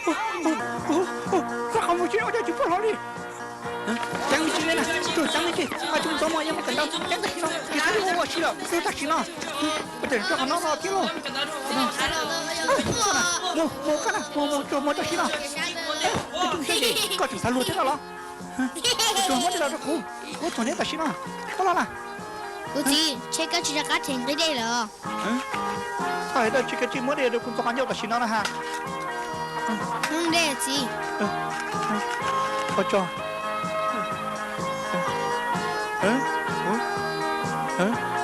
Rov qab mus tsis ua cas tsis pom hlo li. Ceev me ntsis li na, ceev me ntsis, txhob mus ntxov mog, yuav mus kawm ntawv, ceev tam sim no, tsis txhob ua si lawm, txog tam sim no. Ua cas rau qhov no no thiab lauj. Mus, mus koj na, mus, mus, mus tam sim no. Koj tseem xav luag thiab no los? Tsuag muab dej los rau kuv, kuv txog neb tam sim no. Koj los na. Kuv txiv, ntshe koj tsis rov qab them nqi dej lawm. Txhob hais dab tsi, koj tsis muab dej rau kuv ntxuav qhov ncauj tam sim no na ha. Dej txiv. Ua tso.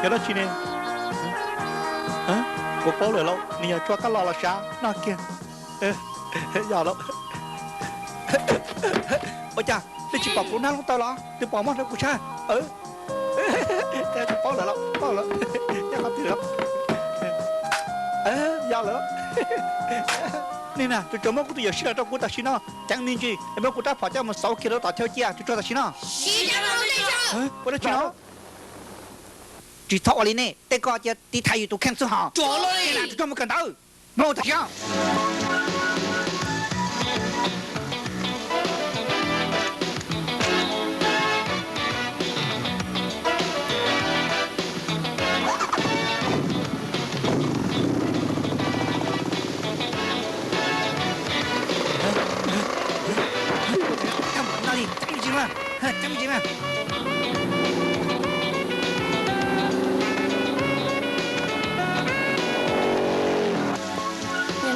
Yog dab tsi ne? Kuv paub lawm lauj, nws yog tso kab los los sav no kiag. Yog lauj. Ua cas nej tsis pom kuv nab lub taw los? Twb pom mog rau kuv tshaj. Tsis paub lawm lauj, paub lawm. Yog qhov twg lawm? Yog lawm. Nej na, tus tsov muab kuv tus yawm sij los rau kuv tam sim no, ceev me ntsis es muab kuv rab phom coj mus xauv kiag rau tom chaw cia, tus tsov tam sim no. Ua dab tsi no? Tsis txhob ua li nej, tej ko cia tiv thaiv yus tus kheej xwb hos. Tus tsov mus kawm ntawv, mus tam sim no.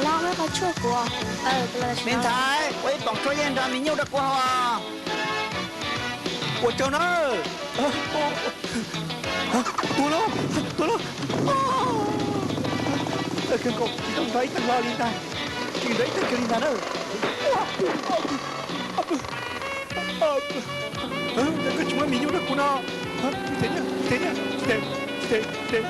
Niam loj, muab qhov tshuaj kuv. Me ntxhais, ua ib poom tshuaj yeej nrog me nyuj rau kuv haus. Ua tsaug na. Tuag lawm, tuag lawm. Txawj kawg nkaus, tsis tau nrog ib tug hlo li ntag. Tsis nrog ib tug kiag li ntag na. Cas koj tsis muab me nyuj rau kuv no? Tsis them, tsis them, tsis them, tsis them, tsis them.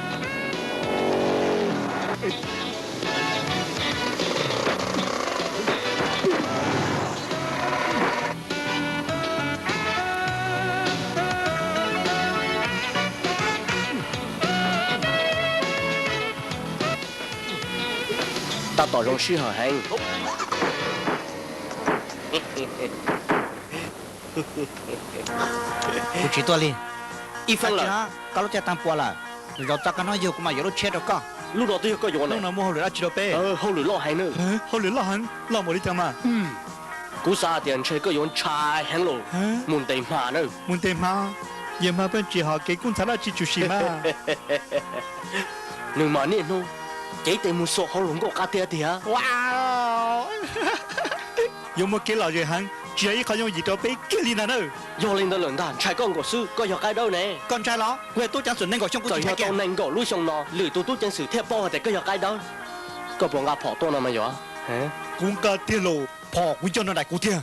Tab tom zoo sij hawm heev. Kuv tsis tuaj li. Ib feem lawm, koj lub caij tag puas lawm. Lwm zaus txog koj hnub yug kuv mam yuav lub tsheb rau koj. Lub no twb yog koj yuav ne. Lub no muaj hauj lwm dab tsi rau peb? Hauj lwm loj heev nawb. Hauj lwm loj heev, loj npaum li cas mas? Kuv xav tias ntshe koj yuav ntshai heev los mus ntes hma nawb. Mus ntes hma? Yawg hma pheej tsis hom kev kuj ntxhov dab tsi tshwm sim mas. Nws mas niaj hnub cev tes mus xuas hauv luag nkauj qab tiag tiag. Yuav muaj kev lom zem heev, tsis yog ib qho yooj yim rau peb kiag li ntag nawb. Yog li ntawd lawm ntag, ntshai koj nkaus xwb, koj yog qaib dawb ne. Koj ntshai los? Kuv yog tub ceev xwm nees nkaum xyoo kuj tsis ntshai kiag. Txawm yog tau nees nkaum lub xyoo no, lwm tus tub ceev xwm thiaj paub hais tias koj yog qaib dawb. Koj puas nqa phom tuaj no mas yog? Kuv nqa tiag lauj, phom kuv coj no daim kuv tiag.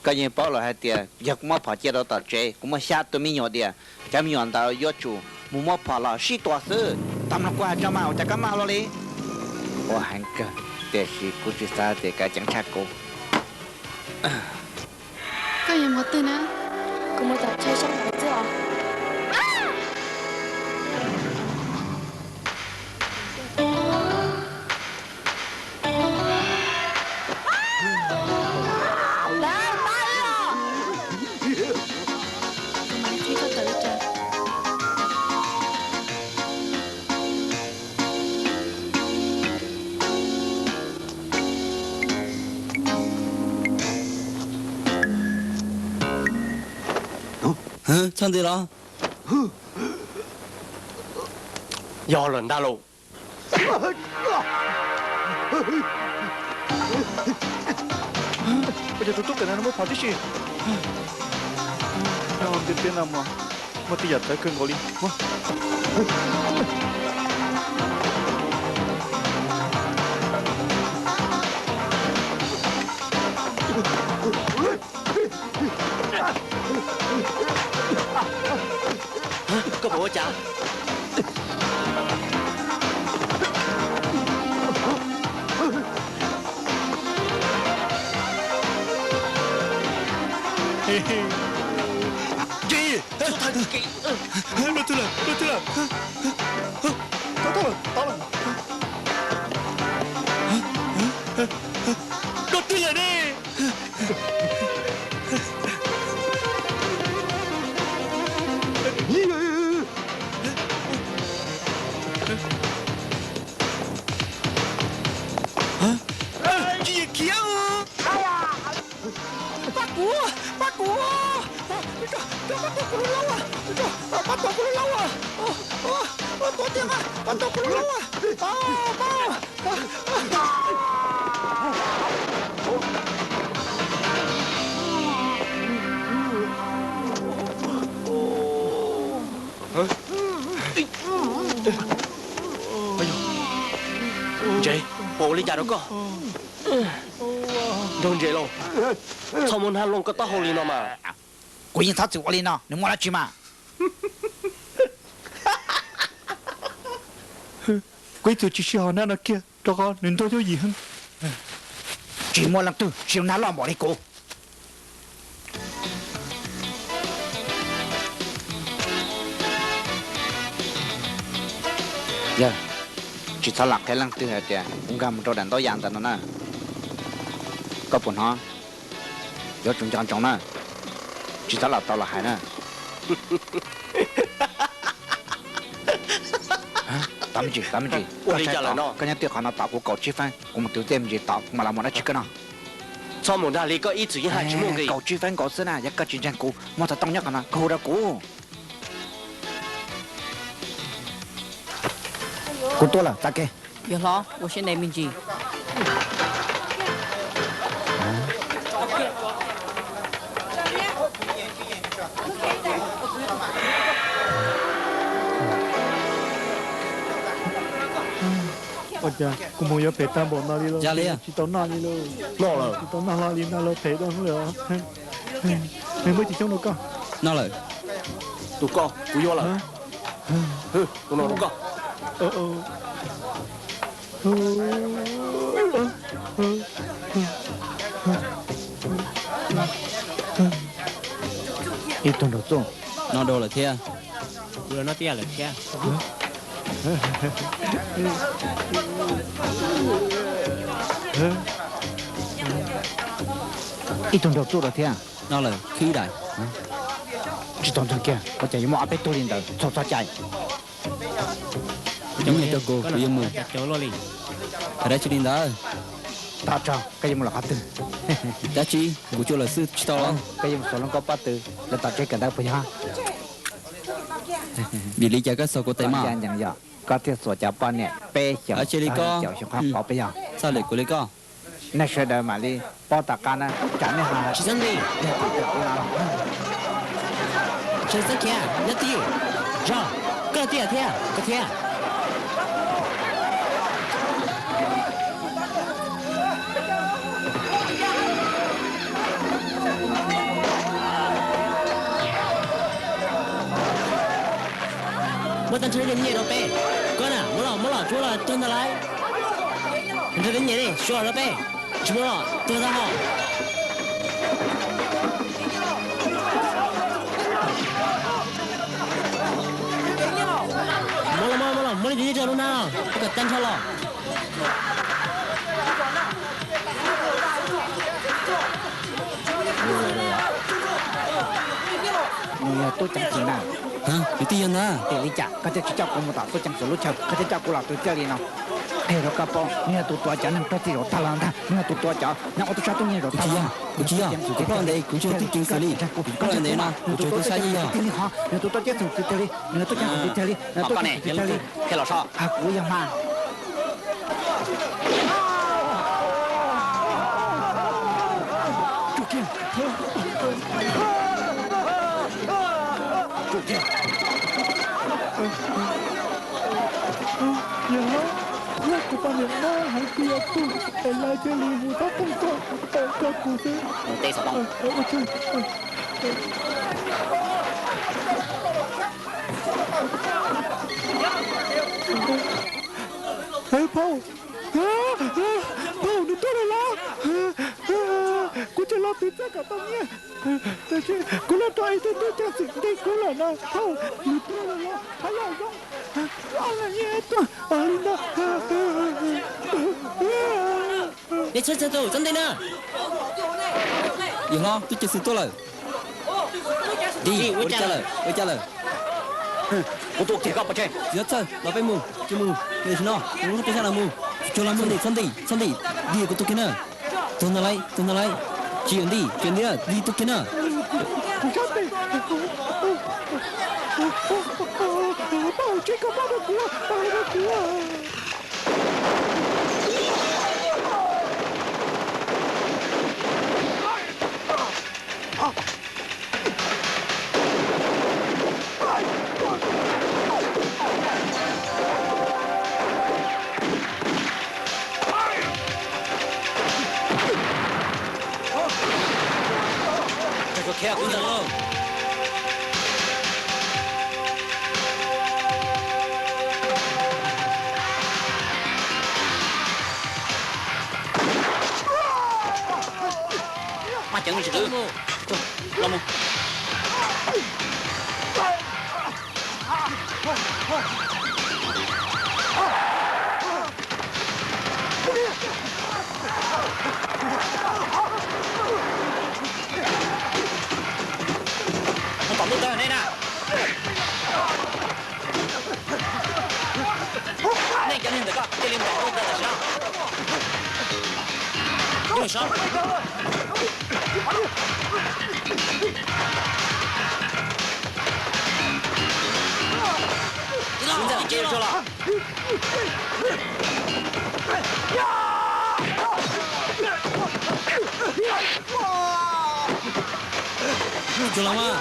Koj yeej paub lawm hais tias yog kuv muab phom cia rau tom tsev, kuv muaj xya tus me nyuam diam, cov me nyuam ntawd yuav tsum mus muab phom los sib tua xwb. Tam no kuv hais tso mas ua cas koj maj luaj li? Ua heev kawg, tiam sis kuv tsis xav tias koj ceev tshaj kuv. Koj yuav mus twg na? Kuv mus tom chaw sab nraud xwb os. Txhob ntxiv los. Yog lawm ntag lauj. Ua cas tus tub kawm ntawv no muaj phom tib si? Nyob ntiaj teb no mas muaj tej yam txawv kawg nkaus li. Koj puas ua cas? Los twg lawm, los twg lawm? Tau, tau lawm, tau lawm. Tsis yog khiav. Pab kuv, pab kuv, pab kuv, kuv lub lauj, pab kuv, kuv lub lauj, pab tau tiag, pab tau kuv lub lauj, pab, pab. Ntses, puas ua li cas rau koj? Nraug ntses lauj, txhob muab hnab looj koj taub hau li no mas. Kuv yeej txhob txwm ua li no, nws muaj dab tsi mas? Kuv ib txwm tsis sib hos hnab no kiag rau qhov nws ntuag yooj yim heev. Tsis muaj leej twg siv hnab loj npaum li kuv. Yog, tsis txhob lam qhia leej twg hais tias kuv nkag mus rau daim ntaub yas ntawd no na. Koj puas hnov? Yuav tsum nco ntsoov na, tsis txhob lam tau los hais na. Tov me ntsis, tov me ntsis, koj saib tod, koj nyob twj qhov no tos kuv kaum tsib feeb, kuv mus twv tej me ntsis tod kuv mam los muab dab tsi koj no. Txhob mus dag li koj ib txwm yeej hais tsis muaj nqis. Kaum tsib feeb nkaus xwb na, yog koj tsis ntseeg kuv, muaj xov tooj nyob qhov no, koj hu rau kuv. Kuv tuaj lawm, tag kev. Yawg hlob, ua siab ntev me ntsis. Ua cas kuv mus yuav phem tag npaum no li lauj, tsis tau noj li lauj. Noj lawm, tsis tau noj hlo li no lauj, phem dab lawm. Nws muaj ib tug xyoob rau koj. Noj lawm. Tus koj kuv yuav lawm. Tus no rau koj. Ib tug nraug txuj. Noj dua lawm thiab. Kuv los noj tib yam lawm thiab. Ib tug nraug txuj los thiab. Noj lawm khib daim. Tsis tau ntseeg kiag, ua cas yuav muaj ob peb tug li ntawd, txhob txhob cai. Nyob rau kuv, kuv yuav mus. Hais dab tsi li ntawd? Thov tso, koj yuav mus los qhov twg? Dab tsi? Kuv tsuas lawm xwb tsis tau los? Koj yuav mus xuas lub nkauj pob tw lawv tom tsev kawm ntawv puas yog? Vim li cas koj xuas kuv tes mas? Koj thiaj xuas cov poj niam peb xyoos, xyoo qhov pov puas yog? Txhaj lwm kuv li koj. Nej sawv daws mam li paub tom qab na, tsam nej ho tsis txhob nti. Tsis txhob khiav, nyob twj ywm. Zog, koj los twj ywm thiab, koj thiab. Muab tag nrho cov nyiaj rau peb. Koj na, muab los, muab los tsuav los tuag ntag lauj. Nrog cov nyiaj li suav rau peb, tsis muab los tuag ntag hos. Muab los, muab los, muab los, muab li cov nyiaj rau lub nab, kom tag nrho los. Nws yog tub ceev xwm na. Nws twb yog ntag. Vim li cas koj thiaj tsis coj kuv mus tom tub ceev xwm lub chaw, koj thiaj coj kuv los twv txhiaj li no? Qhia rau koj paub, nws yog tus tuav cov neeg raug txim zaum tag los ntag, nws yog tus tuav cov neeg ua tub sab tub nyiag zaum tag los. Kuv ploj ntev, kuv tsis yog tub ceev xwm li. Kuv ploj ntev no, kuv tsis yog tub sab yig yog. Nws tus tuav cov neeg raug txim tiag li, nws yog tub ceev xwm tiag li, nws yog tub ceev xwm tiag li. Kuv yog hma. Yog, yog kuv poj niam muab hais tias pug es lawv thiaj li mus thab teb koj, koj kuv xwb. Phauj, phauj, nws tuag lawm los? Kuv tseem los twv txhiaj kom tau nyiaj, tab sis kuv los raug ib tug tub ceev xwm ntes kuv lawm na phauj, nws tuag lawm los? Phauj yog zoo, los nyiaj tuag li ntawd. Yawg hlob, tub ceev xwm tuaj lawm. Ua li cas lawm, ua li cas lawm? Kuv tuaj kiag koj pov tseg. Tsis txhawj, los peb mus, tsis mus, mus no, mus lub qhov rooj sab no mus. Txhob nti, txhob nti, nti kuv tuaj kiag na. Tus ntawd lawm, tus ntawd lawm. Tsis yuav nti, tsis yuav nti, nti tuaj kiag na. Maj ceev tsis twv, los mus. Mus tom ntuj tawg nej na. Nej cov neeg ntawm ko cia li mus tom ntuj tawg tam sim no. Mus saib. Ntxawm, cia li los. Tus los mas.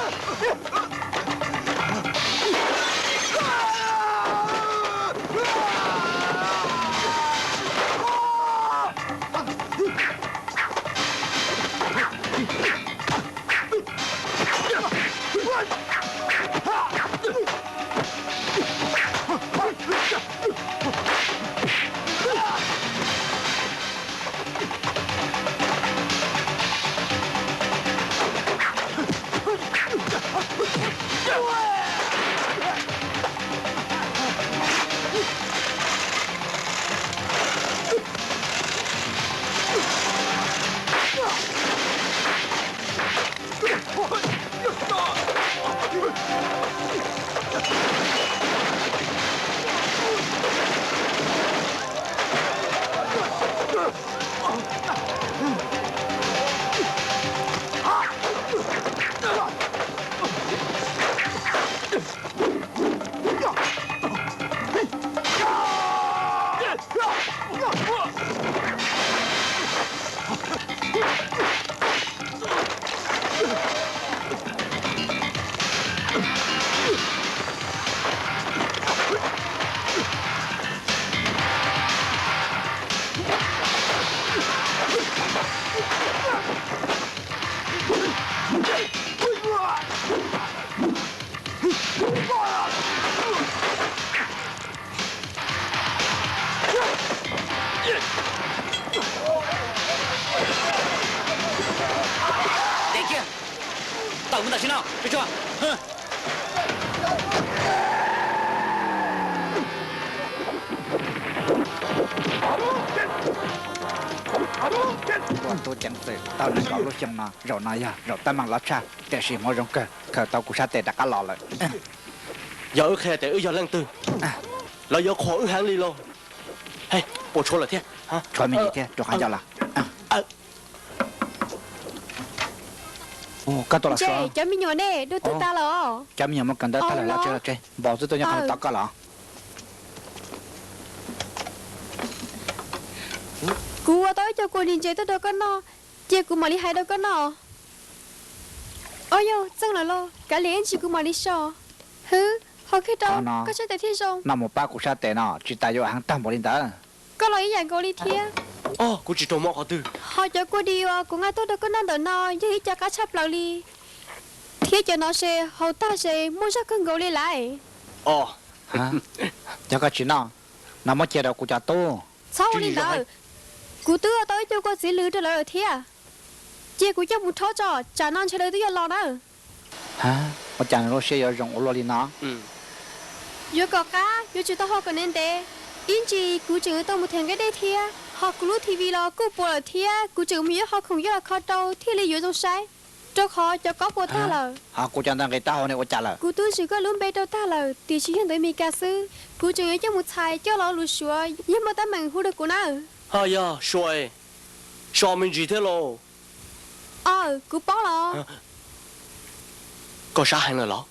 Tawm mus tam sim no, tsuag tsuag. Tuaj tub ceev xwm tau nees nkaum lub xyoo no, zaum no yog zaum teeb meem loj tshaj, tiam sis hmoov zoo kawg khaws tau kuv sab tes rov qab los lawm. Yog wb qhia tias wb yog leej twg, lawv yuav qhuas wb heev li los? Puas tshuav lawm thiab? Tshuav me ntsis thiab, rau qhov ncauj los. Koj tuaj los Suav. Cov me nyuam ne, dua twg tas lawm os? Cov me nyuam mus kawm ntawv tag lawm, los tsev los tsev, npau xwb tuaj nyob qhov no tos koj los. Kuv ua tau ib co kua ntses tuaj rau koj noj, cia kuv mam li hais rau koj noj. Au yog txeej lawm los kav liam ib ntsis kuv mam li so. Hwb, ho kiag rau, koj sab tes thiaj zoo. Noj mus pab kuv sab tes no tsis tas yuav heev tag npaum li ntawd. Koj los ib yam nkaus li thiab. Kuv tsis raug mob qhov twg. Ho cov kua dis uas kuv nqa tuaj rau koj noj ntawm no yog ib co qab tshaj plaws li, thiab cov no ces haus tag ces muaj zog kawg nkaus li lawm. Yog koj tsis noj, no muab cia rau kuv cov tub. Txhob ua li ntawd, kuv twb ua tau ib co kua txiv lws rau lawv lawm thiab. Cia kuv coj mus rhaub tso, tsam no ntshe lawv twb yuav los na. Ua cas nws lub siab yuav zoo ua luaj li no? Yuav kom qab, yuav tsum tau ho kom ntev ntev. Ib ntsis kuv tseem yuav tau mus them nqi dej thiab, ho kuv lub T V los kuj puas lawm thiab, kuv tseem mus yuav ho khoom yuav los kho rau thiaj li yuav zoo saib. Rau qhov cov kob puas tag lawm. Ho kuv cov ntawv nqis taub hau ne ua cas lawm? Kuv twb zws koj lub npe rau tag lawm, tiam sis yog ntawv Meskas xwb. Kuv tseem yuav coj mus txhais coj los lus Suav, yog muaj teeb meem hu rau kuv na. Ho yog Suav, so me ntsis thiab lauj. Aw, kuv paub los. Koj sab heev lawm los?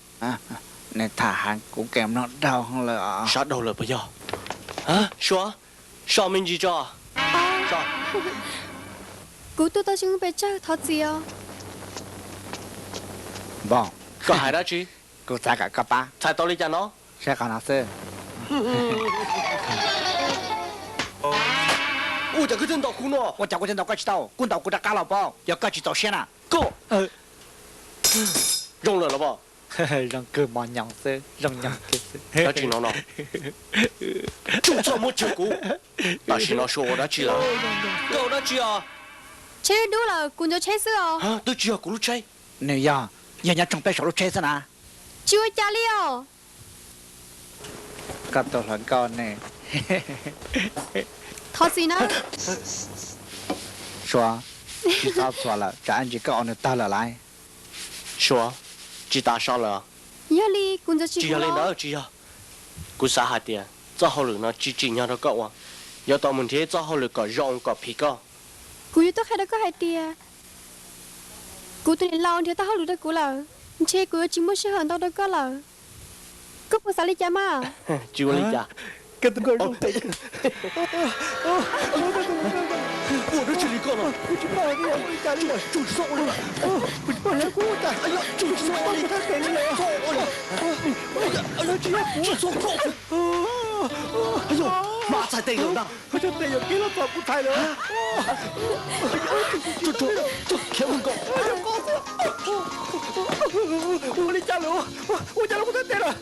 Nws tham heev kuv kev mloog daug lawm. Sab daug lawm puas yog? Suav, so me ntsis tso. Kuv tuaj tau zoo pes tsawg, thov txim os. Npog, koj hais dab tsi? Kuv xav kom koj pab. Txhais tau li cas no? Saib qhov no xwb. Ua cas koj thiaj ntaus kuv no? Ua cas kuv thiaj ntaus koj tsis tau? Kuv ntaus kuv rov qab los pab, yog koj tsis txaus siab na. Koj zoo lawm los pab? Zoo kawg, mos nyoos xwb, zoo nyoos kiag xwb. Dab tsi no no? Tsuj txoj muab tseg kuv. Tam sim no Suav ua dab tsi lawm? Koj ua dab tsi os? Tsheb dub lawm, kuv ntxuav tsheb xwb os. Twb tsis yog kuv lub tsheb. Nws yog, yog nyob tshooj peb saum lub tsheb xwb na. Tsis ua cas li os. Koj tus hluas nkauj ne. Thov txim na. Suav, tsis txhob txuas lawm, tsam ib ntsis koj ua nws tawg lawm lauj. Suav, tsis tas so lawm. Yog li kuv ntxuav tsis, tsis yog li ntawd, tsis yog. Kuv xav hais tias txoj hauj lwm no tsis tsim nyog rau koj ua, yuav tau mus nrhiav txoj hauj lwm kom zoo kom phim koj. Kuv yuav tuaj qhia rau koj hais tias kuv tus niam laus nrhiav tau hauj lwm rau kuv lawm, ntshe kuv yuav tsis muaj sij hawm ntau rau koj lawm. Koj puas xav li cas mas? Tsis ua li cas. Ua dab tsi li koj no? Hma txhais tes lawm ntag. Koj cov tes yuam kev los txog kuv txhais lawm. Khiav mus nkaum. Ua li cas lawm? Ua cas los kuv txhais tes lawm?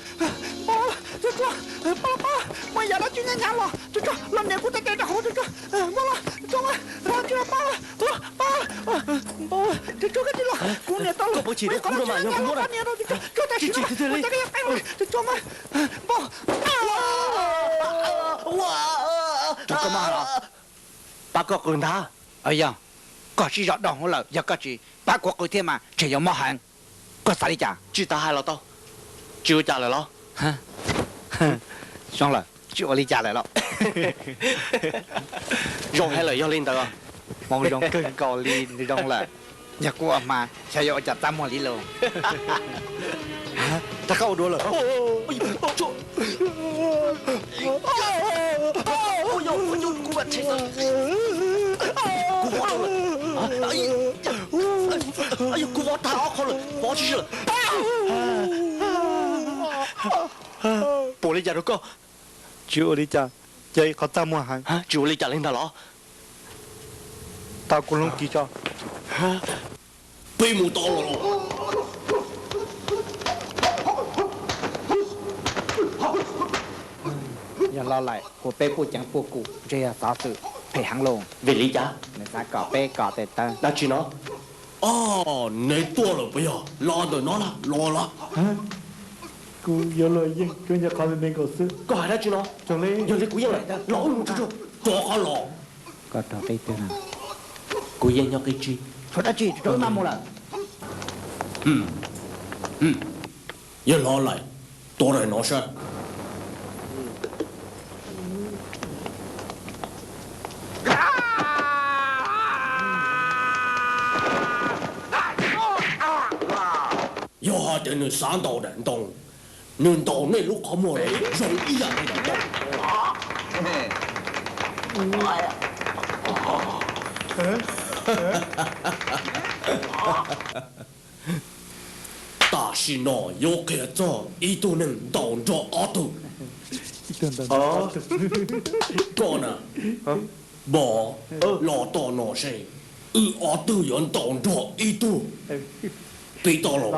Pab, Tsuag Tsuag, pab, pab, muaj yam dab tsi nyab nyab los, Tsuag Tsuag, los nias kuv txhais tes rau hauv, Tsuag Tsuag, Npauj los, Tsuag Tsuag, pab, pab, Npauj, Tsuag Tsuag, koj tsis los, kuv nias tau lawm, kuv nias tau lawm, Tsuag Tsuag, Tsuag Tsuag, Npauj. Pab koj qw ntag. Yog koj sib zog dog hwv lawm, yog koj tsis pab kuv qw thiab mas ntshe yuav mob heev. Koj xav li cas? Tsis tas hais los tau. Tsis ua cas lawm los? Zoo lawm, tsis ua li cas lawm los? Zoo hais lawm yog li ntawd. Hmoov zoo kawg nkaus li, zoo lawm. Yog kuv ua hma xyov yuav ua cas txaj muag li lauj. Rov qab ua dua lawm. Kuv vov lawm. Kuv vov tag ob qho lawm, vov tsis lawm. Puas li cas rau koj? Tsis ua li cas, ces qhov txaj muag heev. Tsis ua li cas li ntag los? Tau kuv hloov kis tso. Peb mus tau los. Yog Los Laim hu peb puj ceev puj kum ntshe yog xov xwm phem heev los. Vim li cas? Nws xav kom peb kom tes taw. Dab tsi no? Neb tuaj lawm puas yog? Los ntawm no los los. Kuv yuav luag yeej tsuas yog qhov me me nkaus xwb. Koj hais dab tsi no? Yog li kuv yeej lawm, los wb mus tsuag tsuag, rov qab los. Koj rov qib twg na? Kuv yeej nyob qib tsib. Tshuav dab tsi, rov qab mus lawm. Yog Los Laim, tuav daim no saib. Yog hais tias nws xav ntaus daim ntoo, nws ntaus nej lub qhov muag los zoo ib yam li daim ntoo. Tam sim no yuav qhia txog ib tug neeg ntaus nrog ob tug. Koj na, Npov, los tom no seb, wb ob tug yuav ntaus nrog ib tug. Pib tau los.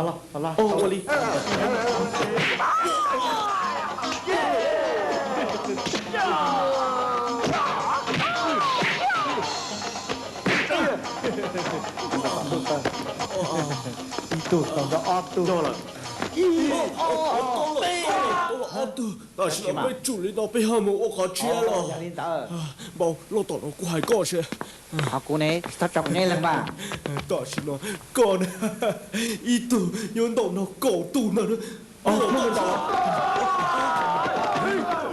Ib tug tau nrog ob tug lawm. Ib, ob, peb, ob tug. Tam sim no peb tsum li no peb ho mus ua qhov tshiab los. Npau, loj tom no kuv hais koj seb. Ho kuv ne, tsis txhob tso kuv neb leej mas. Tam sim no koj ib tug yuav ntaus no kaum tug no.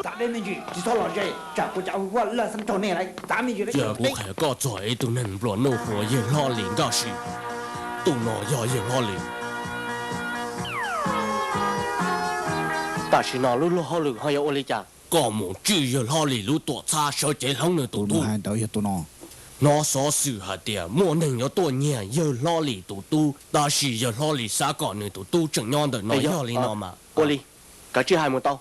Txav deb me ntsis, tsis txhob los ze, tsam kuv cov huab laj xab raug nej lawm, txav me ntsis. Cia kuv qhia koj txog ib tug neeg nplua nuj hu ua yawg Hlob Lis Nkaj Sim. Tus no yog yawg Hlob Lis. Tam sim no lub luag hauj lwm ho yuav ua li cas? Koj mus tswj yawg Hlob Lis lub tuam txhab sawv cev hloov nws tus tub. Hnov xov xwm hais tias muaj neeg yuav tuaj nyiag yawg Hlob Lis tus tub, tab sis yawg Hlob Lis xav kom nws tus tub tseem nyob ntawm no. Yog li no mas ua li, kav tsij hais mus tau.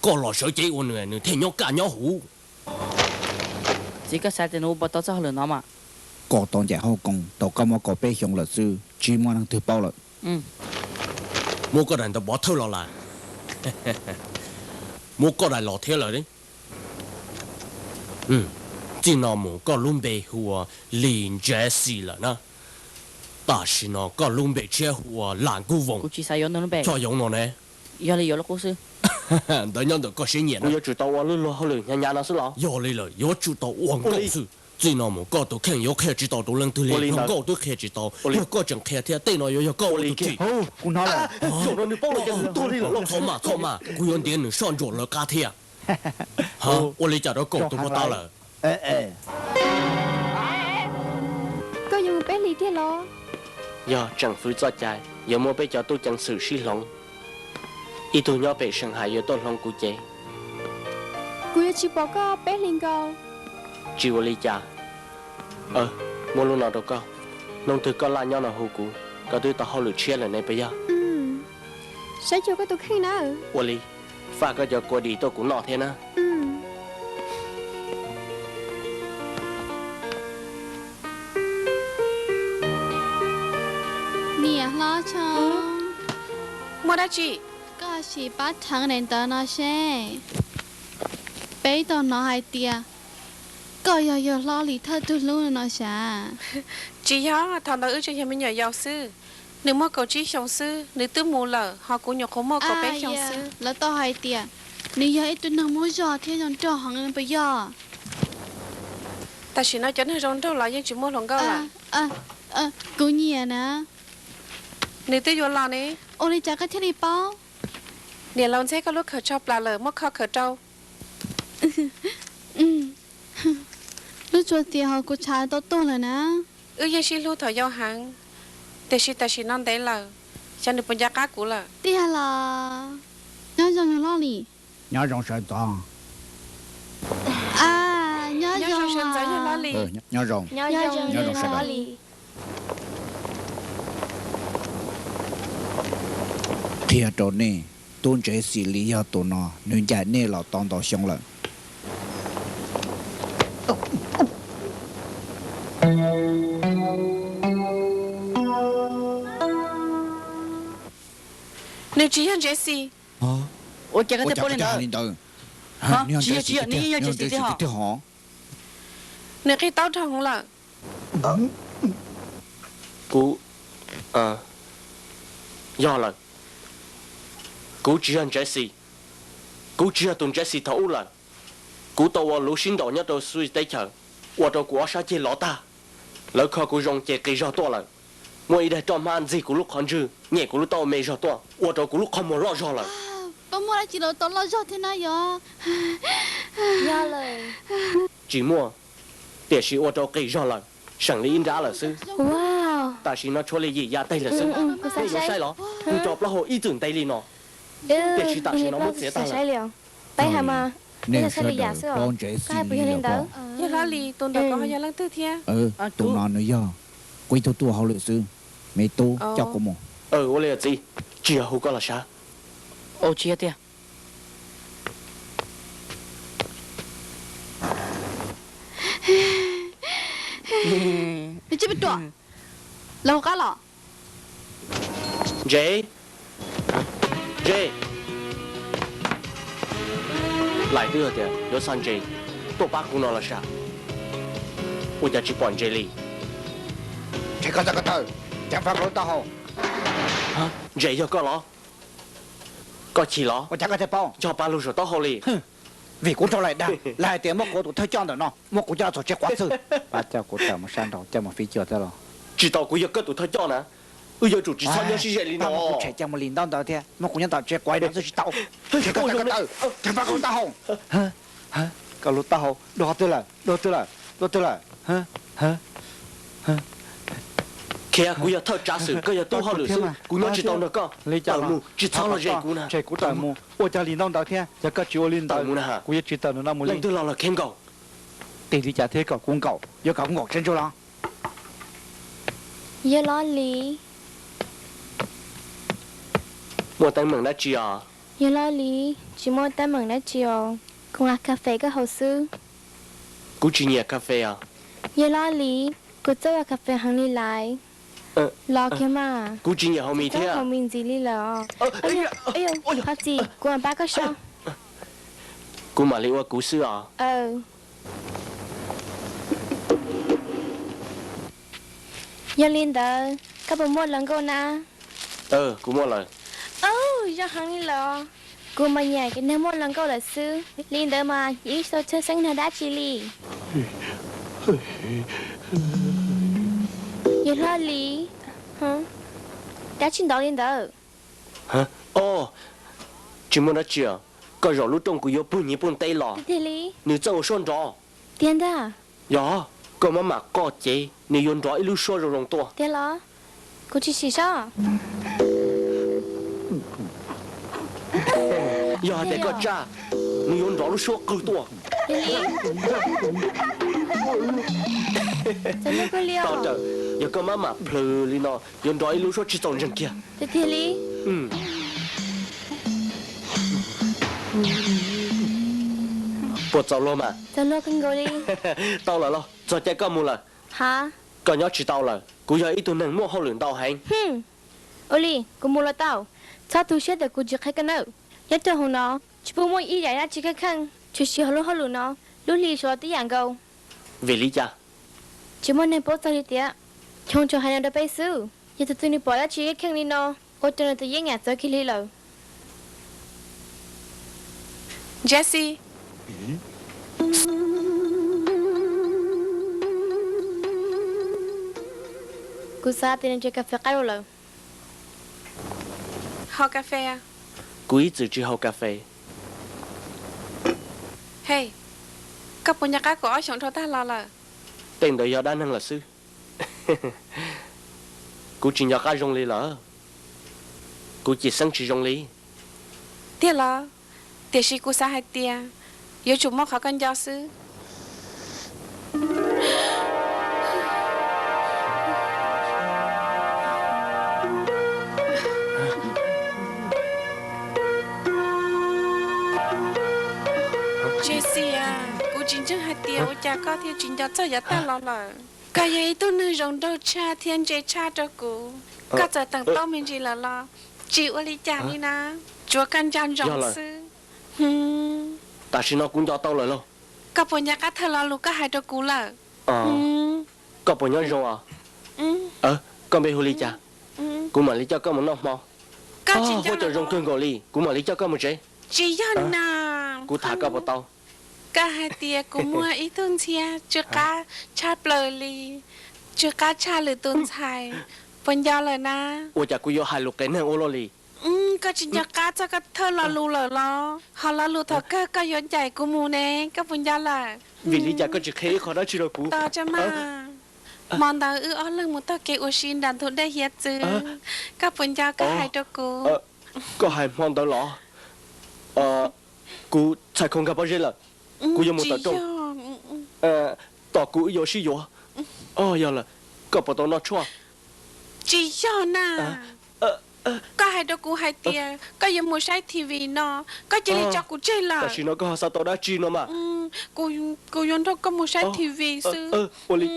Koj los sawv cev ua nws, nws thiaj nyob kaj nyob huv. Txiv, koj xav tias nws ua puas tau txoj hauj lwm no mas? Koj tau ncaim hauj koom tau koj muaj kaum peb xyoos lawm xwb, tsis muaj neeg twg paub lawm. Muab koj daim ntawv pov thawj los lawm. Muab koj daim los thiab lawm. Txij no mus koj lub npe hu ua Lis Ntsais Xis lawm na. Tam sim no koj lub npe tshiab hu ua Lam Nkub Voos. Kuv tsis xav yuav nws lub npe. Choj yoov no ne. Yog li yuav lub qub xwb. Ntawd nyob ntawm koj siab nyiam. Kuv yuav tsum tau ua lub luag hauj lwm hnyav hnyav no xwb los? Yog li lawm, yuav tsum tau ua nkauj xwb. Txij no mus koj tus kheej yuav qhia tsis tau tus leej twg li, hluas nkauj twb qhia tsis tau. Yog koj tseem qhia thiab, tej no yuav yog koj ua tus thim. Kuv hnov lawm. Zaum no nws paub lawm ces nws tuag li lawm. Txhob mas, txhob mas, kuv yuav ntiav nws soj ntsuam lawv qab thiab. Ua li cas rau kaum tus puag ta lawm? Koj yuav mus peb hlis tiag los? Yog tseem fwv txoj cai, yuav muab peb cov tub ceev xwm sib hloov. Ib tug nyob pem Seev Hais yuav tuaj hloov kuv cev. Kuv yuav tsis pom koj peb hlis nkaus. Tsis ua li cas. Muab lub no rau koj. Hnub twg koj laj nyob no hu kuv, koj twb tau hauj lwm tshiab lawm ne puas yog? Saib xyuas koj tus kheej na. Ua li, faj koj cov kua dis tuaj kuv noj thiab na. Niam hlob Tshoob, muaj dab tsi? Koj sim pab rheev daim ntawv no seb. Peb tau hnov hais tias koj yog yawg Hlob Lis thawj tug hlub no sav? Tsis yog, thaum ntawd wb tseem yog me nyuam yaus xwb. Nws muaj kaum tsib xyoos xwb, nws twb mus lawm, ho kuv nyuam qhuav muaj kaum peb xyoos xwb. Lawv tau hais tias nws yog ib tug neeg muaj zog thiab zoo nraug heev puas yog? Tam sim no cov neeg zoo nraug los yeej tsis muaj hluas nkauj lawm. Kuv nyiam na. Nws twb yuav los ne. Ua li cas koj thiaj li paub? Niam laus ntxheb koj lub khawm tsho plas lawm, muab kho khawm rau. Lub tsua xiav hauv kuv tshav tau tuag lawm na. Wb yeej sib hlub thaum yau heev, tiam sis tam sim no ntev lawm, xyov nws puas nco qab kuv lawm. Tiag los? Nyob zoo yawg Hlob Lis. Nyob zoo sawv ntxov. Nyob zoo sawv ntxov yawg Hlob Lis. Nyob zoo. Nyob zoo sawv daws. Qhia rau nej, tub Ntsev Xis li yog tus no, nws ncaim nej los tau ntau xyoo lawm. Nws tsis yog Ntsev Xis. Ua cas koj thiaj paub li ntawd? Tsis yog, tsis yog, nws yeej yog Ntsev Xis tiag hos. Nws qhib taub dhau hwv lawm. Kuv, yog lawm. Kuv tsis yog Ntsev Xis. Kuv tsis yog tus Ntsev Xis thaum ub lawm. Kuv tau ua luv sib ntaus nyob rau Switch teb chaws, ua rau kuv ob sab ceg lov tag. Lawv kho kuv zoo ces qis zog tuaj lawm. Muaj ib daim roj hmab ntxig kuv lub qhov ntswg, nyem kuv lub taub me zog tuaj, ua rau kuv lub qhov muag loj zog lawm. Puas muaj dab tsi los tau loj zog thiab na yog? Tsis muaj, tiam sis ua rau qis zog lawm, seem li ib nrab lawm xwb. Tam sim no tshuav li yim yam teg lawm xwb. Nej yuav saib los, kuv cov plaub hau ib txwm ntev li no, tiam sis tam sim no muab txiav tag lawm. Peb hais mas, nej sawv daws paub Ntsev Xis li ntawd. Yawg Hlob Lis, tus ntawm ko ho yog leej twg thiab? Tus no nws yog kuv ib tug tuaj hauj lwm xwb. Me tub, coj kuv mus. Ua li txiv, tsis yog hu koj los sav. Tsis yog tiag. Nws tsis pom tuaj. Lawv hu qab los. Ntsev, Ntsev. Lais twb hais tias yuav xa Ntsev tuaj pab kuv no los sav, ua cas tsis pom Ntsev li? Ntsev, koj txhob ko taw, ceev faj kuv lub taub hau. Ntsev, yog koj los? Koj chim los? Ua cas koj thiaj paub? Cog pa lug saum taub hau li. Vim kuv raug lawv dag, lawv hais tias muab kuv tus thawj coj ntawm no, muab kuv coj txog tsev quav txhwj. Pab coj kuv tawm mus sab nraud, coj mus fij cuag thiab los? Tsis tau, kuv yog koj tus thawj coj na, wb yuav tsum tsis txhob nyob sib ze li no. Muab kuv tshem coj mus li ntaub ntawd thiab, muab kuv nyob tom tsev quav no xwb tsis tau. Tshem koj tus taub hau, tshem koj lub taub hau. Koj lub taub hau dua twg lawm, dua twg lawm, dua twg lawm? Khiav, kuv yog thawj tsav xwm, koj yog tub hauj lwm xwb, kuv nyob tsis tau nrog koj. Tawm mus, tsis txhob los ze kuv na. Tshem kuv tawm mus, ua cov li ntaub ntawd thiab, yog koj tsis ua li ntawd, kuv yuav tsis tawm ntawm no mus li. Leej twg los los khiav nkaum. Tes li cas thiaj kom kuv nkaum, yuav kom kuv nkaum tseeb ntsuj los? Yawg Loj Lis. Muaj teeb meem dab tsi os? Yawg Loj Lis, tsis muaj teeb meem dab tsi os. Kuv nqa kas fes koj haus xwb. Kuv tsis nyiam kas fes os. Yawg Loj Lis, kuv txawj ua kas fes heev li lawm. Los kiag mas. Kuv tsis nyiam haus mis thiab. Haus mis ntxiv li lawm. Thov txim, kuv mam pab koj so. Kuv mam li ua kuv xwb os. Yog li ntawd, koj puas muaj hluas nkauj na? Kuv muaj lawm. Zoo heev li lawm. Kuv mas nyiam cov neeg muaj hluas nkauj lawm xwb. Li ntawd mas yeej tsis tau tshwj xeeb nrog dab tsi li. Yawg Hlob Lis, dab tsi ntau li ntawd? Os, tsis muaj dab tsi. Koj zaum lub rooj kuv yuav puag nyiv puag teb los, nws txawj ua suab nrov. Tiag ntag. Yog, koj maj mam qoj cev, nws yuav nrov ib lub suab zoo zoo tuaj. Tiag los? Kuv tsis sim sob. Yog hais tias koj tsaj, nws yuav nrov lub suab qw tuaj. Tau raws, yog koj maj mam plhws li no, yuav nrov ib lub suab tsis txaus ntseeg kiag. Tiag tiag li? Puas txaus luag mas? Txaus luag kawg nkaus li. Tau lawm los txog caij koj mus lawm. Ha? Koj nyob tsis tau lawm, kuv yog ib tug neeg muaj hauj lwm ntau heev. Ua li, kuv mus los tau. Txhob tu siab tias kuv tsis qhia koj nawb. Nyob rau hauv no, tsis pub muaj ib yam dab tsi kheej kheej, tshwm sim hauv lub hauj lwm no, lub hli suav tib yam nkaus. Vim li cas? Tsis muaj neeg paub txog li tias, Choo tsuas hais no rau peb xwb. Yog tus twg nws pom dab tsi kheej kheej li no, ua rau nws tus yeeb yam txawv kiag li lawm. Jesse. Kuv xav tias nws tseem kas fes qab lawm. Haus kas fes. Kuv ib txwm tsis haus kas fes. Hey, koj puas nco qab kuv ob xyoos dhau tag los lawm? Tej ntawd yog dab neeg lawm xwb. Kuv tsis nco qab zoo li lawm. Kuv cim xeeb tsis zoo li. Tiag los? Tiam sis kuv xav hais tias yuav tsum muaj qhov koj nco xwb. Jesse a, kuv tsis ntseeg hais tias ua cas koj thiaj tsis nco txog yav tag los lawm. Koj yog ib tug neeg zoo nraug tshaj thiab ntse tshaj rau kuv. Koj txawm teem tau me ntsis lawm los tsis ua li cas li na, tsuav koj nco ntsoov xwb. Tam sim no kuv nco tau lawm lauj. Koj puas nco qab thawj lo lus koj hais rau kuv lawm? Koj puas nyob zoo os? Koj npe hu li cas? Kuv mam li coj koj mus noj hmo. Huab cua zoo kawg nkaus li, kuv mam li coj koj mus tsev. Tsis yog na. Kuv tham koj puas tau? Koj hais tias kuv muaj ib tug ntxhiab tsw qab tshaj plaws li, tsw qab tshaj lwm tus ntxhais, puas nco lawm na? Ua cas kuv yuav hais lus qias neeg ua luaj li? Koj tsis nco qab txog koj thawj lo lus lawm los? Ho lo lus thaum kawg koj yuav ncaim kuv mus ne, koj puas nco lawm? Vim li cas koj tsis qhia ib qho dab tsi rau kuv? Tos tso mas. Hmo ntawd wb ob leeg mus taug kev ua si nram ntug dej hiav txwv, koj puas nco koj hais rau kuv? Koj hais hmo ntawd los? Kuv txhais khau nkag pob zeb lawm, kuv yuav mus tawm rooj. Tos kuv wb yuav sib yuav. Yog lawm, koj puas tau noj tshuaj? Tsis yog na. Koj hais rau kuv hais tias koj yuav mus saib T V no, koj cia li tso kuv tseg lawm. Tam sim no koj ho xav tau dab tsi no mas? Kuv yuav nrog koj mus saib T V xwb. Ua li.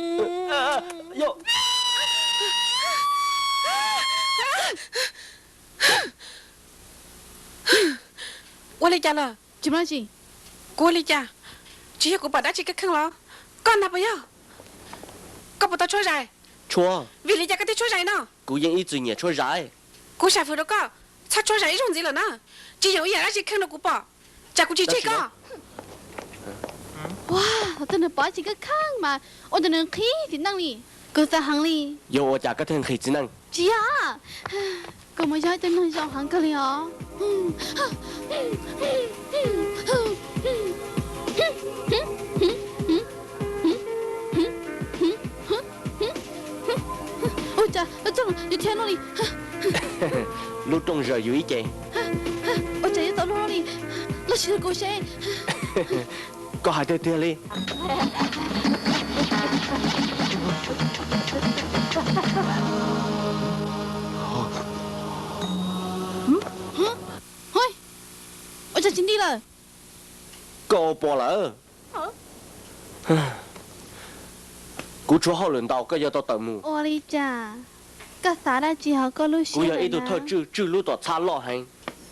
Ua li cas lawm? Tsis muaj dab tsi. Kuv ua li cas? Tsis yog kuv pom dab tsi kheej kheej los? Koj ntag puas yog? Koj puas tau tshuab zais? Tshuab. Vim li cas koj thiaj tshuab zais no? Kuv yeej ib txwm nyiam tshuab zais. Kuv sam fwm rau koj, Txhob tso zam ib zaug ntxiv lawm na. Tsis yog ib yam dab tsi kheej rau kuv pom. Tsam kuv tsis tseg koj. Ua, thaum twg nws pom tsis kheej kheej mas ua rau nws nqhis txiv neej li. Kuv xav heev li. Yog ua cas koj thiaj nqhis txiv neej? Tsis yog, kuv mus yog ib tug neeg zoo heev kawg li os. Ua cas lub rooj yuav thiab luaj li? Lub rooj zaws yus ib ce. Ua cas yuav tau luaj li? Los sis yog kuv seb. Koj hais tiag tiag li. Ua cas tsis nti lawm? Koj ua pom lawm. Kuv tshuav hauj lwm ntau, koj yuav tau tawm mus. Ua li cas? Koj xav dab tsi hauv koj lub siab? Kuv yog ib tug thawj tswj, tswj lub tuam txhab loj heev,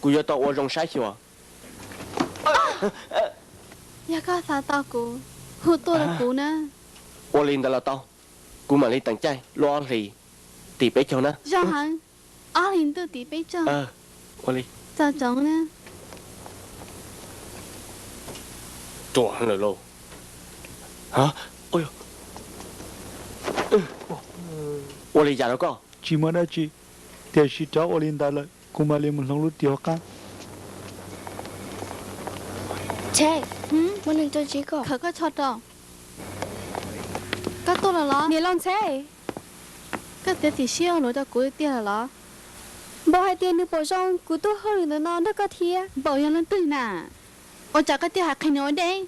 kuv yuav tau ua zoo saib xyuas. Yog koj xav tau kuv, hu tuaj rau kuv na. Ua li ntawd los tau, kuv mam li teem caij lub ob hlis tim peb caug na. Zoo heev, ob hlis ntuj tim peb caug. Ua li. Txaus tsoov na. Ruam lawm lauj. Ua li cas rau koj? Tsis muaj dab tsi, tiam sis rov ua li ntawd lawm kuv mam li mus hloov lub ris hauv qab. Ntxhe, muaj neeg tuaj ntsib koj. Khawm koj tsho rau. Koj tuaj los los? Niam laus Ntxhe. Koj txiav txim siab ua luaj rau kuv tiag los los? Npaum hais tias nws pom zoo kuv tuaj hauj lwm ntawm no nrog koj thiab. Npaum yog leej twg na? Ua cas koj thiaj hais qhia nws ua deb?